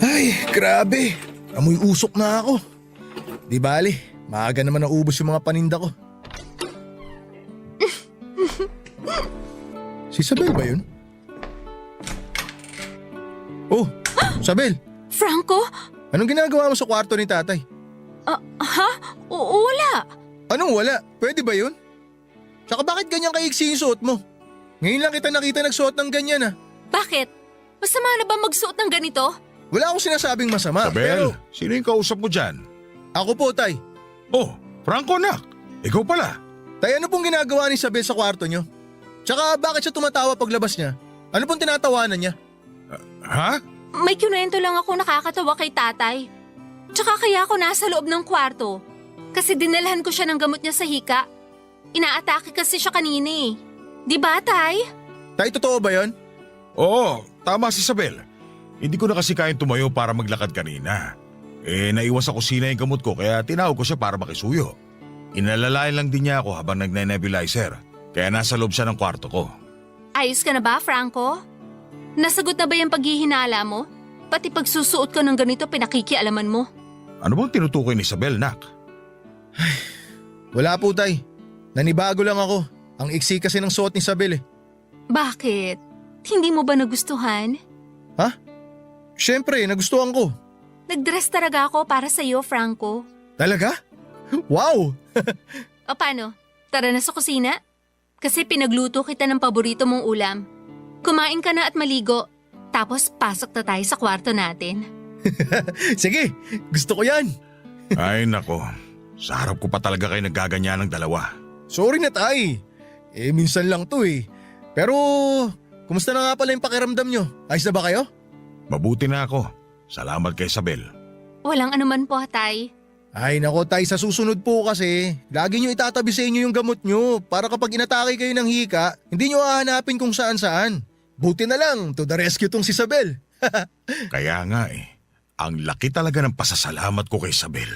Ay, grabe. Amoy usok na ako. Di bali, maaga naman naubos yung mga paninda ko. Si Isabel ba yun? Oh, Isabel. Franco? Anong ginagawa mo sa kwarto ni tatay? Ha? Wala. Anong wala? Pwede ba yun? Tsaka bakit ganyan kaiksi yung suot mo? Ngayon lang kita nakita nagsuot ng ganyan ah. Bakit? Masama na ba magsuot ng ganito? Wala akong sinasabing masama. Isabel, Pero sino yung kausap mo dyan? ako po, tay. Oh, Franco nak. Ikaw pala. Tay, ano pong ginagawa ni Isabel sa kwarto nyo? Tsaka bakit siya tumatawa paglabas niya? Ano pong tinatawanan niya? Ha? May kinuwento lang ako nakakatawa kay tatay. Tsaka kaya ako nasa loob ng kwarto. Kasi dinalhan ko siya ng gamot niya sa hika. Inaatake kasi siya kanina eh. Di ba, tay? Tay, totoo ba yon? Oo, tama si Isabel. Hindi ko na kasi kayang tumayo para maglakad kanina. Naiwan sa kusina yung gamot ko kaya tinawag ko siya para makisuyo. Inalalayan lang din niya ako habang nagne-nebulizer. Kaya nasa loob siya ng kwarto ko. Ayos ka na ba, Franco? Nasagot na ba yung paghihinala mo? Pati pagsusuot ko ng ganito pinakikialaman mo. Ano bang tinutukoy ni Isabel, nak? Wala po, tay. Nanibago lang ako. Ang iksi kasi ng suot ni Isabel eh. Bakit? Hindi mo ba nagustuhan? Ha? Siyempre, nagustuhan ko. Nag-dress talaga ako para sa iyo, Franco. Talaga? Wow! O paano? Tara na sa kusina? Kasi pinagluto kita ng paborito mong ulam. Kumain ka na at maligo. Tapos pasok na tayo sa kwarto natin. Sige, gusto ko yan. Ay nako, sa harap ko pa talaga kayo naggaganyan ng dalawa. Sorry na, tay. Minsan lang to eh. Pero, kumusta na nga pala yung pakiramdam nyo? Ayos na ba kayo? Mabuti na ako. Salamat kay Isabel. Walang anuman po, tay. Ay nako, tay, sa susunod po kasi, lagi nyo itatabi sa inyo yung gamot nyo para kapag inatake kayo ng hika, hindi nyo hahanapin kung saan-saan. Buti na lang, to the rescue tong si Isabel. Kaya nga ang laki talaga ng pasasalamat ko kay Isabel.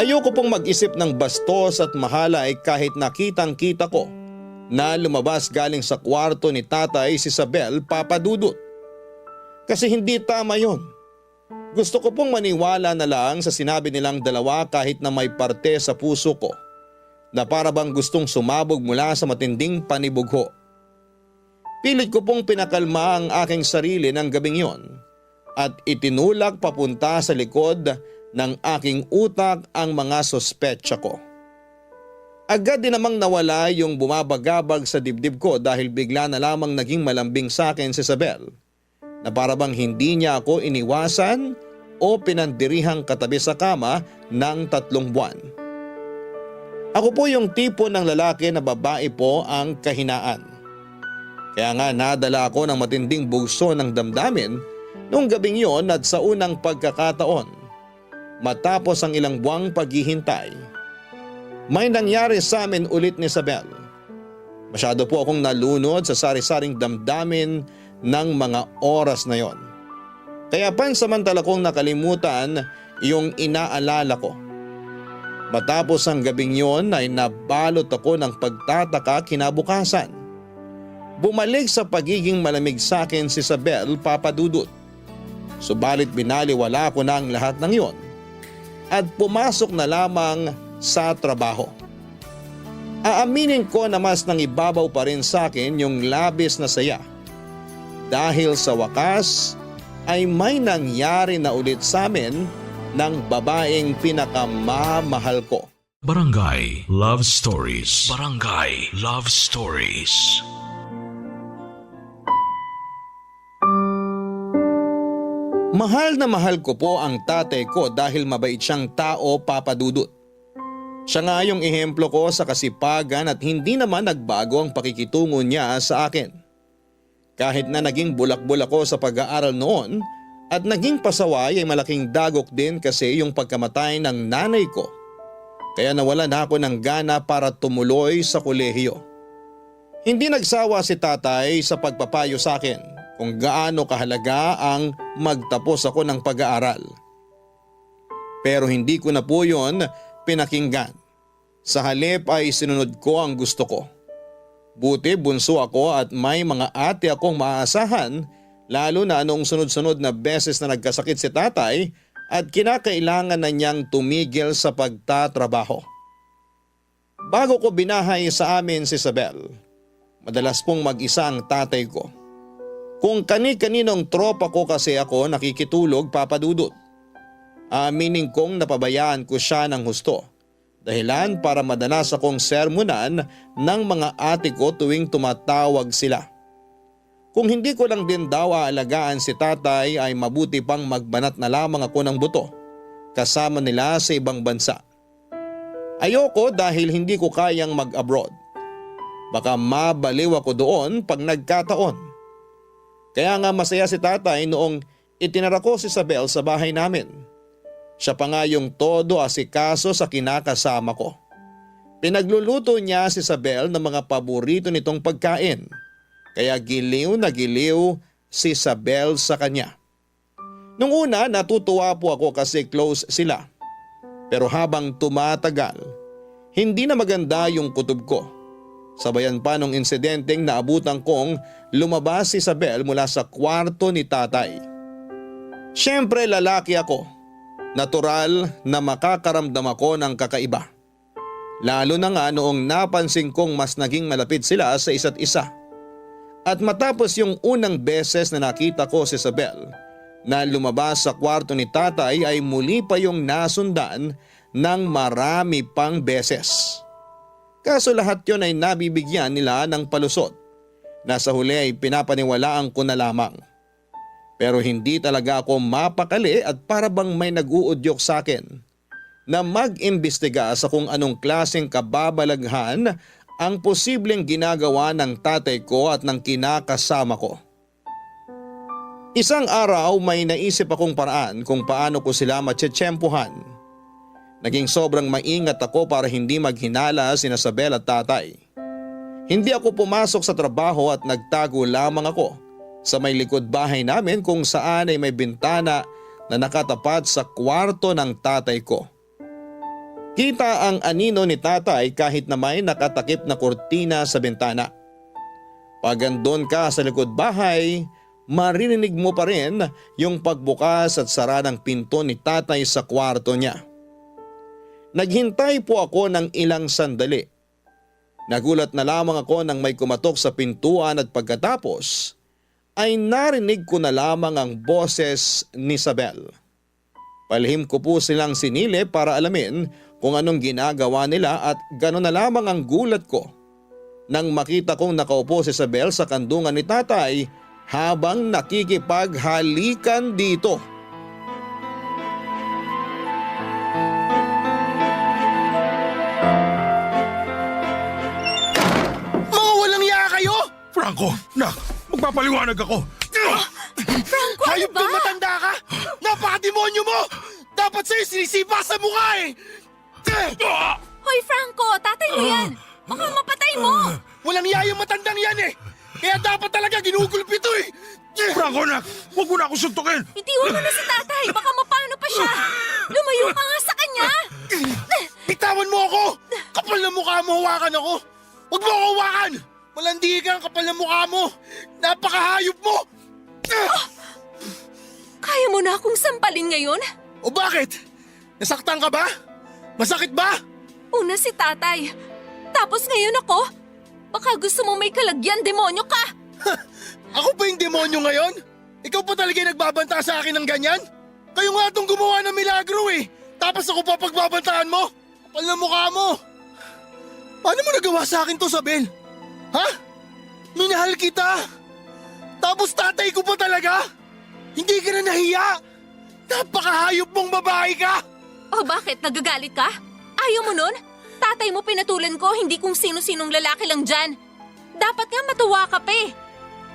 Ayoko pong mag-isip ng bastos at mahalay kahit nakitang-kita ko na lumabas galing sa kwarto ni tatay si Isabel Papadudut. Kasi hindi tama yon. Gusto ko pong maniwala na lang sa sinabi nilang dalawa kahit na may parte sa puso ko na para bang gustong sumabog mula sa matinding panibugho. Pilit ko pong pinakalma ang aking sarili ng gabing yon at itinulak papunta sa likod ng aking utak ang mga sospetsa ko. Agad din namang nawala yung bumabagabag sa dibdib ko dahil bigla na lamang naging malambing sa akin si Isabel na para bang hindi niya ako iniwasan o pinandirihang katabi sa kama ng 3 buwan. Ako po yung tipo ng lalaki na babae po ang kahinaan. Kaya nga nadala ako ng matinding bugso ng damdamin noong gabing yon at sa unang pagkakataon. Matapos ang ilang buwang paghihintay, may nangyari sa amin ulit ni Isabel. Masyado po akong nalunod sa sari-saring damdamin ng mga oras na yon. Kaya pansamantala kong nakalimutan yung inaalala ko. Matapos ang gabing yon ay nabalot ako ng pagtataka kinabukasan. Bumalik sa pagiging malamig sa akin si Isabel, Papa Dudut. Subalit binaliwala ko na ang lahat ng yon at pumasok na lamang sa trabaho. Aaminin ko na mas nangibabaw pa rin sa akin yung labis na saya. Dahil sa wakas ay may nangyari na ulit sa amin ng babaeng pinakamamahal ko. Barangay Love Stories. Barangay Love Stories. Mahal na mahal ko po ang tatay ko dahil mabait siyang tao, Papa Dudut. Siya nga yung ehemplo ko sa kasipagan at hindi naman nagbago ang pakikitungo niya sa akin. Kahit na naging bulak-bulak ako sa pag-aaral noon at naging pasaway ay malaking dagok din kasi yung pagkamatay ng nanay ko. Kaya nawala na ako ng gana para tumuloy sa kolehiyo. Hindi nagsawa si tatay sa pagpapayo sa akin kung gaano kahalaga ang magtapos ako ng pag-aaral. Pero hindi ko na po yun pinakinggan. Sa halip ay sinunod ko ang gusto ko. Buti bunso ako at may mga ate akong maaasahan, lalo na noong sunod-sunod na beses na nagkasakit si tatay at kinakailangan na niyang tumigil sa pagtatrabaho. Bago ko binahay sa amin si Isabel, madalas pong mag-isa ang tatay ko. Kung kani-kaninong tropa ko kasi ako nakikitulog, Papa Dudut. Aminin kong napabayaan ko siya ng husto. Dahilan para madalas akong sermonan ng mga ate ko tuwing tumatawag sila. Kung hindi ko lang din daw aalagaan si tatay ay mabuti pang magbanat na lamang ako ng buto kasama nila sa ibang bansa. Ayoko dahil hindi ko kayang mag-abroad. Baka mabaliw ako doon pag nagkataon. Kaya nga masaya si tatay noong itinara ko si Isabel sa bahay namin. Siya pa nga yung todo asikaso sa kinakasama ko. Pinagluluto niya si Isabel ng mga paborito nitong pagkain. Kaya giliw na giliw si Isabel sa kanya. Nung una natutuwa po ako kasi close sila. Pero habang tumatagal, hindi na maganda yung kutob ko. Sabayan pa nung insidenteng naabutan kong lumabas si Isabel mula sa kwarto ni tatay. Siyempre lalaki ako. Natural na makakaramdam ako ng kakaiba. Lalo na nga noong napansin kong mas naging malapit sila sa isa't isa. At matapos yung unang beses na nakita ko si Isabel na lumabas sa kwarto ni tatay ay muli pa yung nasundan ng marami pang beses. Kaso lahat yon ay nabibigyan nila ng palusot. Nasa huli ay pinapaniwalaan ko na lamang. Pero hindi talaga ako mapakali at para bang may nag-uudyok sa akin na mag-imbestiga sa kung anong klaseng kababalaghan ang posibleng ginagawa ng tatay ko at ng kinakasama ko. Isang araw may naisip akong paraan kung paano ko sila matsetsempuhan. Naging sobrang maingat ako para hindi maghinala sina Isabel at tatay. Hindi ako pumasok sa trabaho at nagtago lamang ako sa may likod bahay namin kung saan ay may bintana na nakatapat sa kwarto ng tatay ko. Kita ang anino ni tatay kahit na may nakatakip na kurtina sa bintana. Pag andun ka sa likod bahay, maririnig mo pa rin yung pagbukas at sara ng pinto ni tatay sa kwarto niya. Naghintay po ako ng ilang sandali. Nagulat na lamang ako nang may kumatok sa pintuan at pagkatapos ay narinig ko na lamang ang boses ni Isabel. Palihim ko po silang sinili para alamin kung anong ginagawa nila at gano'n na lamang ang gulat ko nang makita kong nakaupo si Isabel sa kandungan ni tatay habang nakikipaghalikan dito. Franco, nak, magpapaliwanag ako. Franco, ano Hayop ba? kang matanda ka! Napaka-demonyo mo! Dapat sa'yo sinisipa sa mukha eh! Hoy, Franco, tatay mo yan! Baka mapatay mo! Walang yayang matandang yan eh! Kaya dapat talaga ginugulpi to eh! Franco, nak, huwag mo na ako suntukin. Itiwan mo na si tatay! Baka mapano pa siya! Lumayo ka nga sa kanya! Bitawan mo ako! Kapal na mukha mo, hawakan ako! Huwag mo ako hawakan! Malandi ka ang kapal na mukha mo! Napakahayop mo! Kaya mo na akong sampalin ngayon? O bakit? Nasaktan ka ba? Masakit ba? Una si tatay. Tapos ngayon ako? Baka gusto mo may kalagyan, demonyo ka! Ako pa yung demonyo ngayon? Ikaw pa talaga yung nagbabanta sa akin ng ganyan? Kayo nga itong gumawa ng milagro eh! Tapos ako pa pagbabantaan mo? Kapal na mukha mo! Paano mo nagawa sa akin to, Sabel? Ha? Minahal kita! Tapos tatay ko pa talaga? Hindi ka na nahiya? Napakahayop mong babae ka! O bakit? Nagagalit ka? Ayaw mo nun? Tatay mo pinatulan ko, hindi kung sino-sinong lalaki lang dyan. Dapat nga matuwa ka pa eh.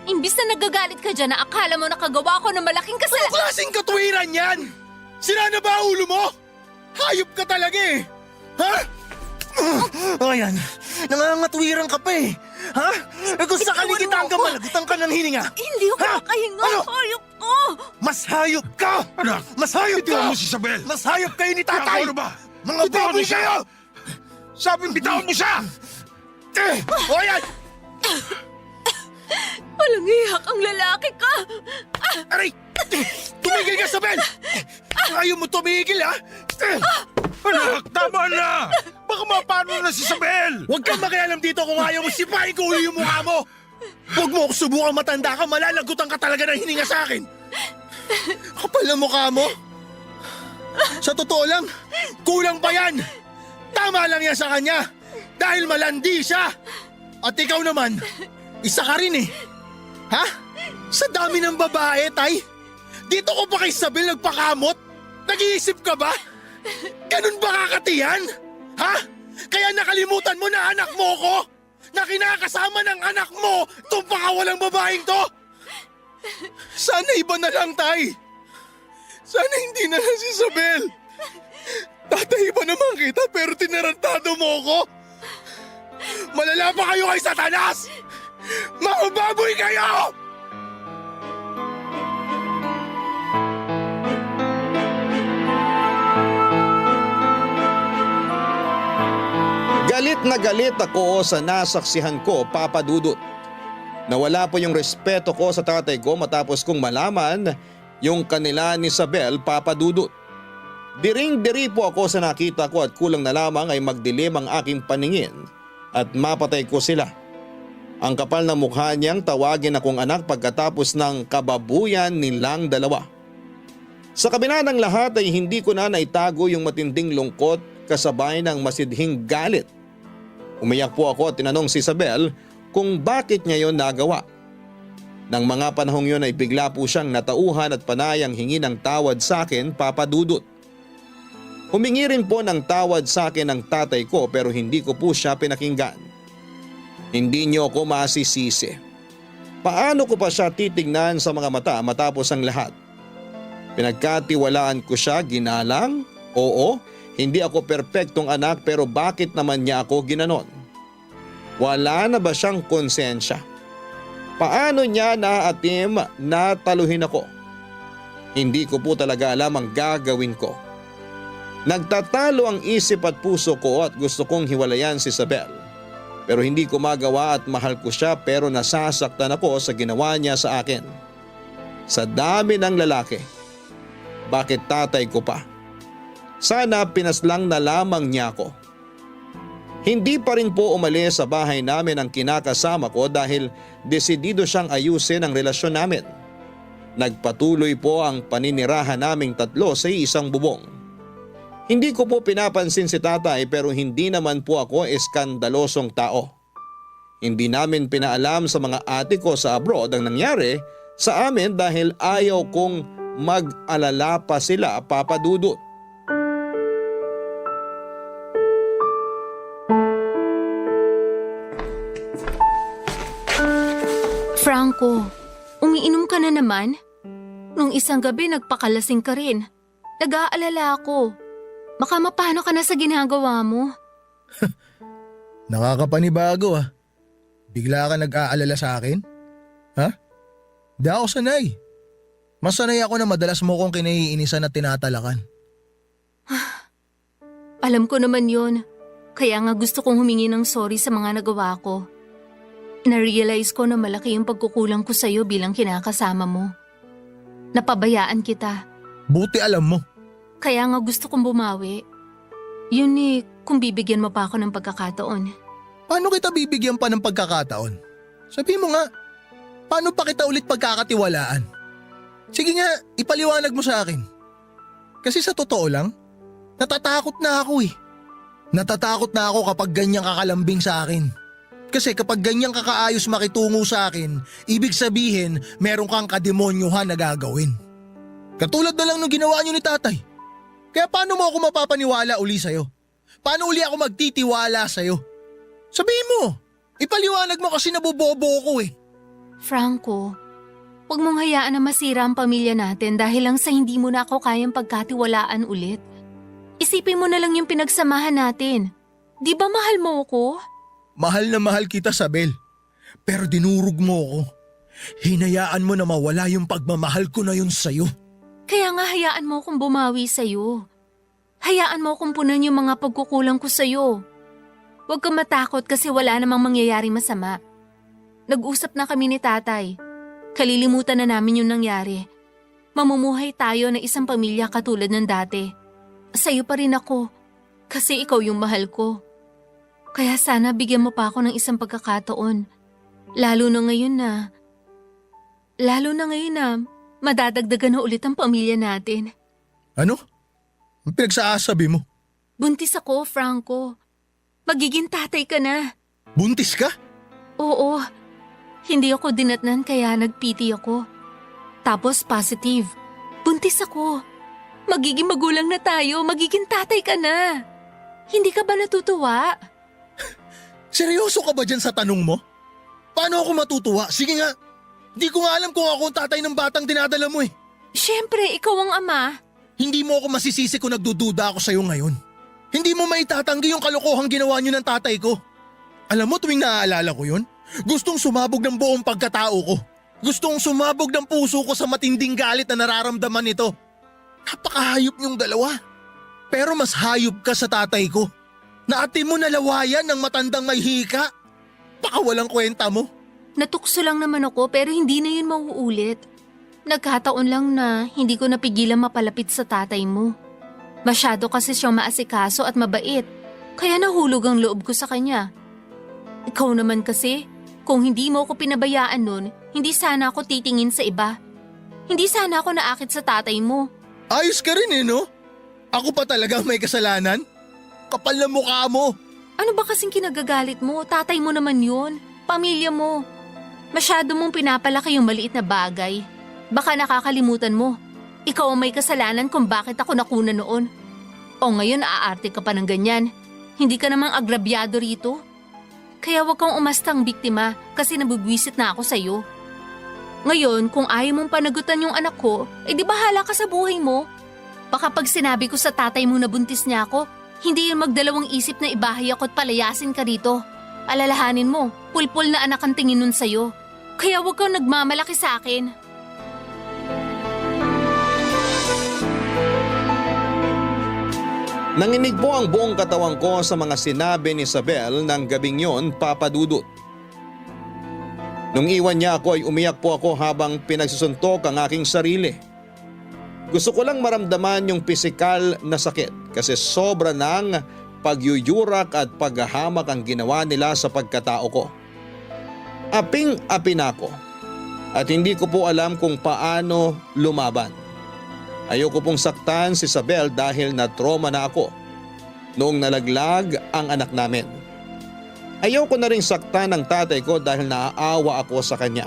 Imbis na nagagalit ka dyan na akala mo nakagawa ko ng malaking Anong kasalanan. klaseng katuwiran yan? Sira na ba ulo mo? Hayop ka talaga eh! Ha? Ayan, nangangatwiran ka pa eh. Ha? Eh kung sakali kita ang kamalagutan ka ng hininga. Hindi ako makahinga. Ano? Hayop ko! Mas hayop ka! Anak, Mas hayop ka! bitiwan mo si Isabel. Mas hayop kayo ni Franco, tatay! ano ba? Mga Bitawan baboy mo siya! kayo! Sabi, bitawan mo siya! O yan! Walang iyak ang lalaki ka! Aray! Tumigil ka, Sabel! Ayaw mo tumigil, ha? Anak, tama na! Baka mapano na si Isabel! Huwag kang makialam dito kung ayaw mo sipain ko ulo yung mukha mo! Huwag mo ako subukang matanda ka, malalagutan ka talaga ng hininga sa akin! Kapal na mukha mo! Sa totoo lang, kulang pa yan! Tama lang yan sa kanya! Dahil malandi siya! At ikaw naman, isa ka rin eh! Ha? Sa dami ng babae, tay? Dito ko pa kay Isabel nagpakamot? Nag-iisip ka ba? Ganun ba kakatiyan? Ha? Kaya nakalimutan mo na anak mo ko? Na kinakasama ng anak mo itong pakawalang babaeng to? Sana iba na lang, tay. Sana hindi na lang si Isabel. Tatay ba naman kita pero tinarantado mo ko? Malala pa kayo kay Satanas! Mga baboy kayo! Galit na galit ako sa nasaksihan ko, Papa Dudut. Nawala po yung respeto ko sa tatay ko matapos kong malaman yung kanila ni Isabel, Papa Dudut. Diring-diri po ako sa nakita ko at kulang na lamang ay magdilim ang aking paningin at mapatay ko sila. Ang kapal na mukha niyang tawagin akong anak pagkatapos ng kababuyan nilang dalawa. Sa kabila ng lahat ay hindi ko na naitago yung matinding lungkot kasabay ng masidhing galit. Umiyak po ako at tinanong si Isabel kung bakit niya yon nagawa. Nang mga panahong yun ay bigla po siyang natauhan at panayang hingi ng tawad sa akin, Papa Dudut. Humingi rin po ng tawad sa akin ng tatay ko pero hindi ko po siya pinakinggan. Hindi niyo ako masisisi. Paano ko pa siya titignan sa mga mata matapos ang lahat? Pinagkatiwalaan ko siya, ginalang? Oo, hindi ako perpektong anak pero bakit naman niya ako ginanon? Wala na ba siyang konsensya? Paano niya naatim na taluhin ako? Hindi ko po talaga alam ang gagawin ko. Nagtatalo ang isip at puso ko at gusto kong hiwalayan si Isabel. Pero hindi ko magawa at mahal ko siya pero nasasaktan ako sa ginawa niya sa akin. Sa dami ng lalaki, bakit tatay ko pa? Sana pinaslang na lamang niya ako. Hindi pa rin po umalis sa bahay namin ang kinakasama ko dahil desidido siyang ayusin ang relasyon namin. Nagpatuloy po ang paninirahan naming tatlo sa isang bubong. Hindi ko po pinapansin si tatay pero hindi naman po ako eskandalosong tao. Hindi namin pinaalam sa mga ate ko sa abroad ang nangyari sa amin dahil ayaw kong mag-alala pa sila, Papa Dudut. Franco, umiinom ka na naman? Nung isang gabi nagpakalasing ka rin. Nag-aalala ako. Baka mapano ka na sa ginagawa mo. Nakakapanibago ah. Bigla ka nag-aalala sa akin? Ha? Di ako sanay. Mas sanay ako na madalas mo kong kinaiinisan at tinatalakan. Alam ko naman yon. Kaya nga gusto kong humingi ng sorry sa mga nagawa ko. Na-realize ko na malaki yung pagkukulang ko sa'yo bilang kinakasama mo. Napabayaan kita. Buti alam mo. Kaya nga gusto kong bumawi. Yun kung bibigyan mo pa ako ng pagkakataon. Paano kita bibigyan pa ng pagkakataon? Sabi mo nga, paano pa kita ulit pagkakatiwalaan? Sige nga, ipaliwanag mo sa akin. Kasi sa totoo lang, natatakot na ako eh. Natatakot na ako kapag ganyang kakalambing sa akin. Kasi kapag ganyang kakaayos makitungo sa akin, ibig sabihin meron kang kademonyuhan na gagawin. Katulad na lang nung ginawa niyo ni tatay. Kaya paano mo ako mapapaniwala uli sa'yo? Paano uli ako magtitiwala sa'yo? Sabihin mo, ipaliwanag mo kasi nabobobo ko eh. Franco, huwag mong hayaan na masira ang pamilya natin dahil lang sa hindi mo na ako kayang pagkatiwalaan ulit. Isipin mo na lang yung pinagsamahan natin. Di ba mahal mo ako? Mahal na mahal kita, Sabel. Pero dinurog mo ako. Hinayaan mo na mawala yung pagmamahal ko na yun sa'yo. Kaya nga hayaan mo akong bumawi sa'yo. Hayaan mo akong punan yung mga pagkukulang ko sa'yo. Huwag kang matakot kasi wala namang mangyayari masama. Nag-usap na kami ni tatay. Kalilimutan na namin yung nangyari. Mamumuhay tayo na isang pamilya katulad ng dati. Sa'yo pa rin ako kasi ikaw yung mahal ko. Kaya sana bigyan mo pa ako ng isang pagkakataon. Lalo na ngayon na madadagdagan na ulit ang pamilya natin. Ano? Ang pinagsasabi mo? Buntis ako, Franco. Magiging tatay ka na. Buntis ka? Oo. Hindi ako dinatnan kaya nagpiti ako. Tapos positive. Buntis ako. Magiging magulang na tayo. Magiging tatay ka na. Hindi ka ba natutuwa? Seryoso ka ba dyan sa tanong mo? Paano ako matutuwa? Sige nga. Di ko nga alam kung ako ang tatay ng batang dinadala mo eh. Siyempre, ikaw ang ama. Hindi mo ako masisisi kung nagdududa ako sa'yo ngayon. Hindi mo maitatanggi yung kalokohang ginawa niyo ng tatay ko. Alam mo tuwing naaalala ko yun, gustong sumabog ng buong pagkatao ko. Gustong sumabog ng puso ko sa matinding galit na nararamdaman nito. Napakahayop niyong dalawa. Pero mas hayop ka sa tatay ko. Naati mo nalawayan ng matandang may hika. Baka walang kwenta mo. Natukso lang naman ako pero hindi na yun mauulit. Nagkataon lang na hindi ko napigilan mapalapit sa tatay mo. Masyado kasi siyang maasikaso at mabait, kaya nahulog ang loob ko sa kanya. Ikaw naman kasi, kung hindi mo ako pinabayaan nun, hindi sana ako titingin sa iba. Hindi sana ako naakit sa tatay mo. Ayos ka rin eh, no? Ako pa talagang may kasalanan? Kapal na mukha mo. Ano ba kasing kinagagalit mo? Tatay mo naman yun. Pamilya mo. Masyado mong pinapalaki yung maliit na bagay. Baka nakakalimutan mo. Ikaw ang may kasalanan kung bakit ako nakuna noon. O ngayon aarte ka pa ng ganyan. Hindi ka namang agrabyado rito. Kaya wag kang umastang biktima kasi nabubwisit na ako sa'yo. Ngayon, kung ayaw mong panagutan yung anak ko, di bahala ka sa buhay mo. Baka pag sinabi ko sa tatay mo na buntis niya ako, hindi yun magdalawang isip na ibahay ako at palayasin ka rito. Alalahanin mo, pulpul na anak ang tingin nun sa'yo. Kaya wag kang nagmamalaki sa akin. Nanginig po ang buong katawan ko sa mga sinabi ni Isabel ng gabing yon, Papa Dudut. Nung iwan niya ako ay umiyak po ako habang pinagsusuntok ang aking sarili. Gusto ko lang maramdaman yung pisikal na sakit kasi sobra ng pagyuyurak at paghahamak ang ginawa nila sa pagkatao ko. Aping-api na ako at hindi ko po alam kung paano lumaban. Ayoko pong saktan si Isabel dahil na-trauma na ako noong nalaglag ang anak namin. Ayoko na rin saktan ng tatay ko dahil naaawa ako sa kanya.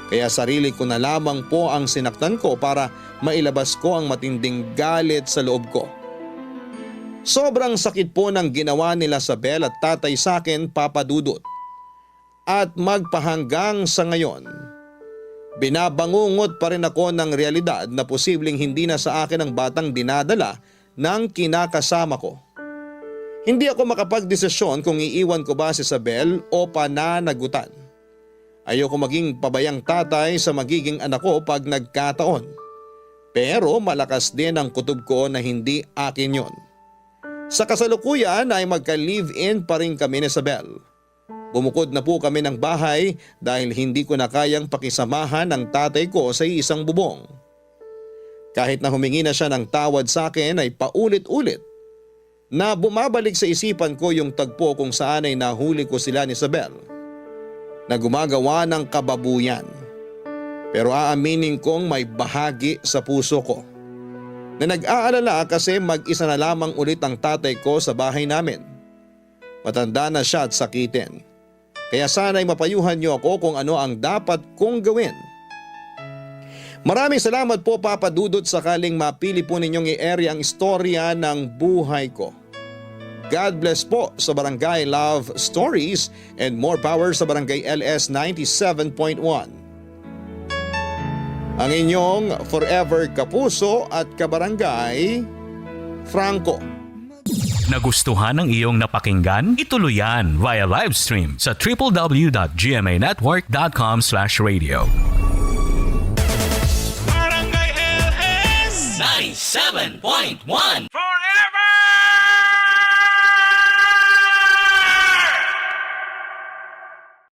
Kaya sarili ko na lamang po ang sinaktan ko para mailabas ko ang matinding galit sa loob ko. Sobrang sakit po ng ginawa nila Isabel at tatay sa akin, Papa Dudut. At magpahanggang sa ngayon, binabangungot pa rin ako ng realidad na posibleng hindi na sa akin ang batang dinadala ng kinakasama ko. Hindi ako makapagdesisyon kung iiwan ko ba si Isabel o pananagutan. Ayoko maging pabayang tatay sa magiging anak ko pag nagkataon. Pero malakas din ang kutob ko na hindi akin yon. Sa kasalukuyan ay magka-live-in pa rin kami ni Isabel. Bumukod na po kami ng bahay dahil hindi ko na kayang pakisamahan ng tatay ko sa isang bubong. Kahit na humingi na siya ng tawad sa akin ay paulit-ulit na bumabalik sa isipan ko yung tagpo kung saan ay nahuli ko sila ni Isabel na gumagawa ng kababuyan. Pero aaminin kong may bahagi sa puso ko na nag-aalala kasi mag-isa na lamang ulit ang tatay ko sa bahay namin. Matanda na siya at sakitin. Kaya sana'y mapayuhan niyo ako kung ano ang dapat kong gawin. Maraming salamat po Papa Dudut sakaling mapili po ninyong i-area ang istorya ng buhay ko. God bless po sa Barangay Love Stories and more power sa Barangay LS 97.1. Ang inyong forever kapuso at kabarangay, Franco. Nagustuhan ng iyong napakinggan? Ituloy yan via live stream sa www.gmanetwork.com/radio. Barangay LS 97.1 For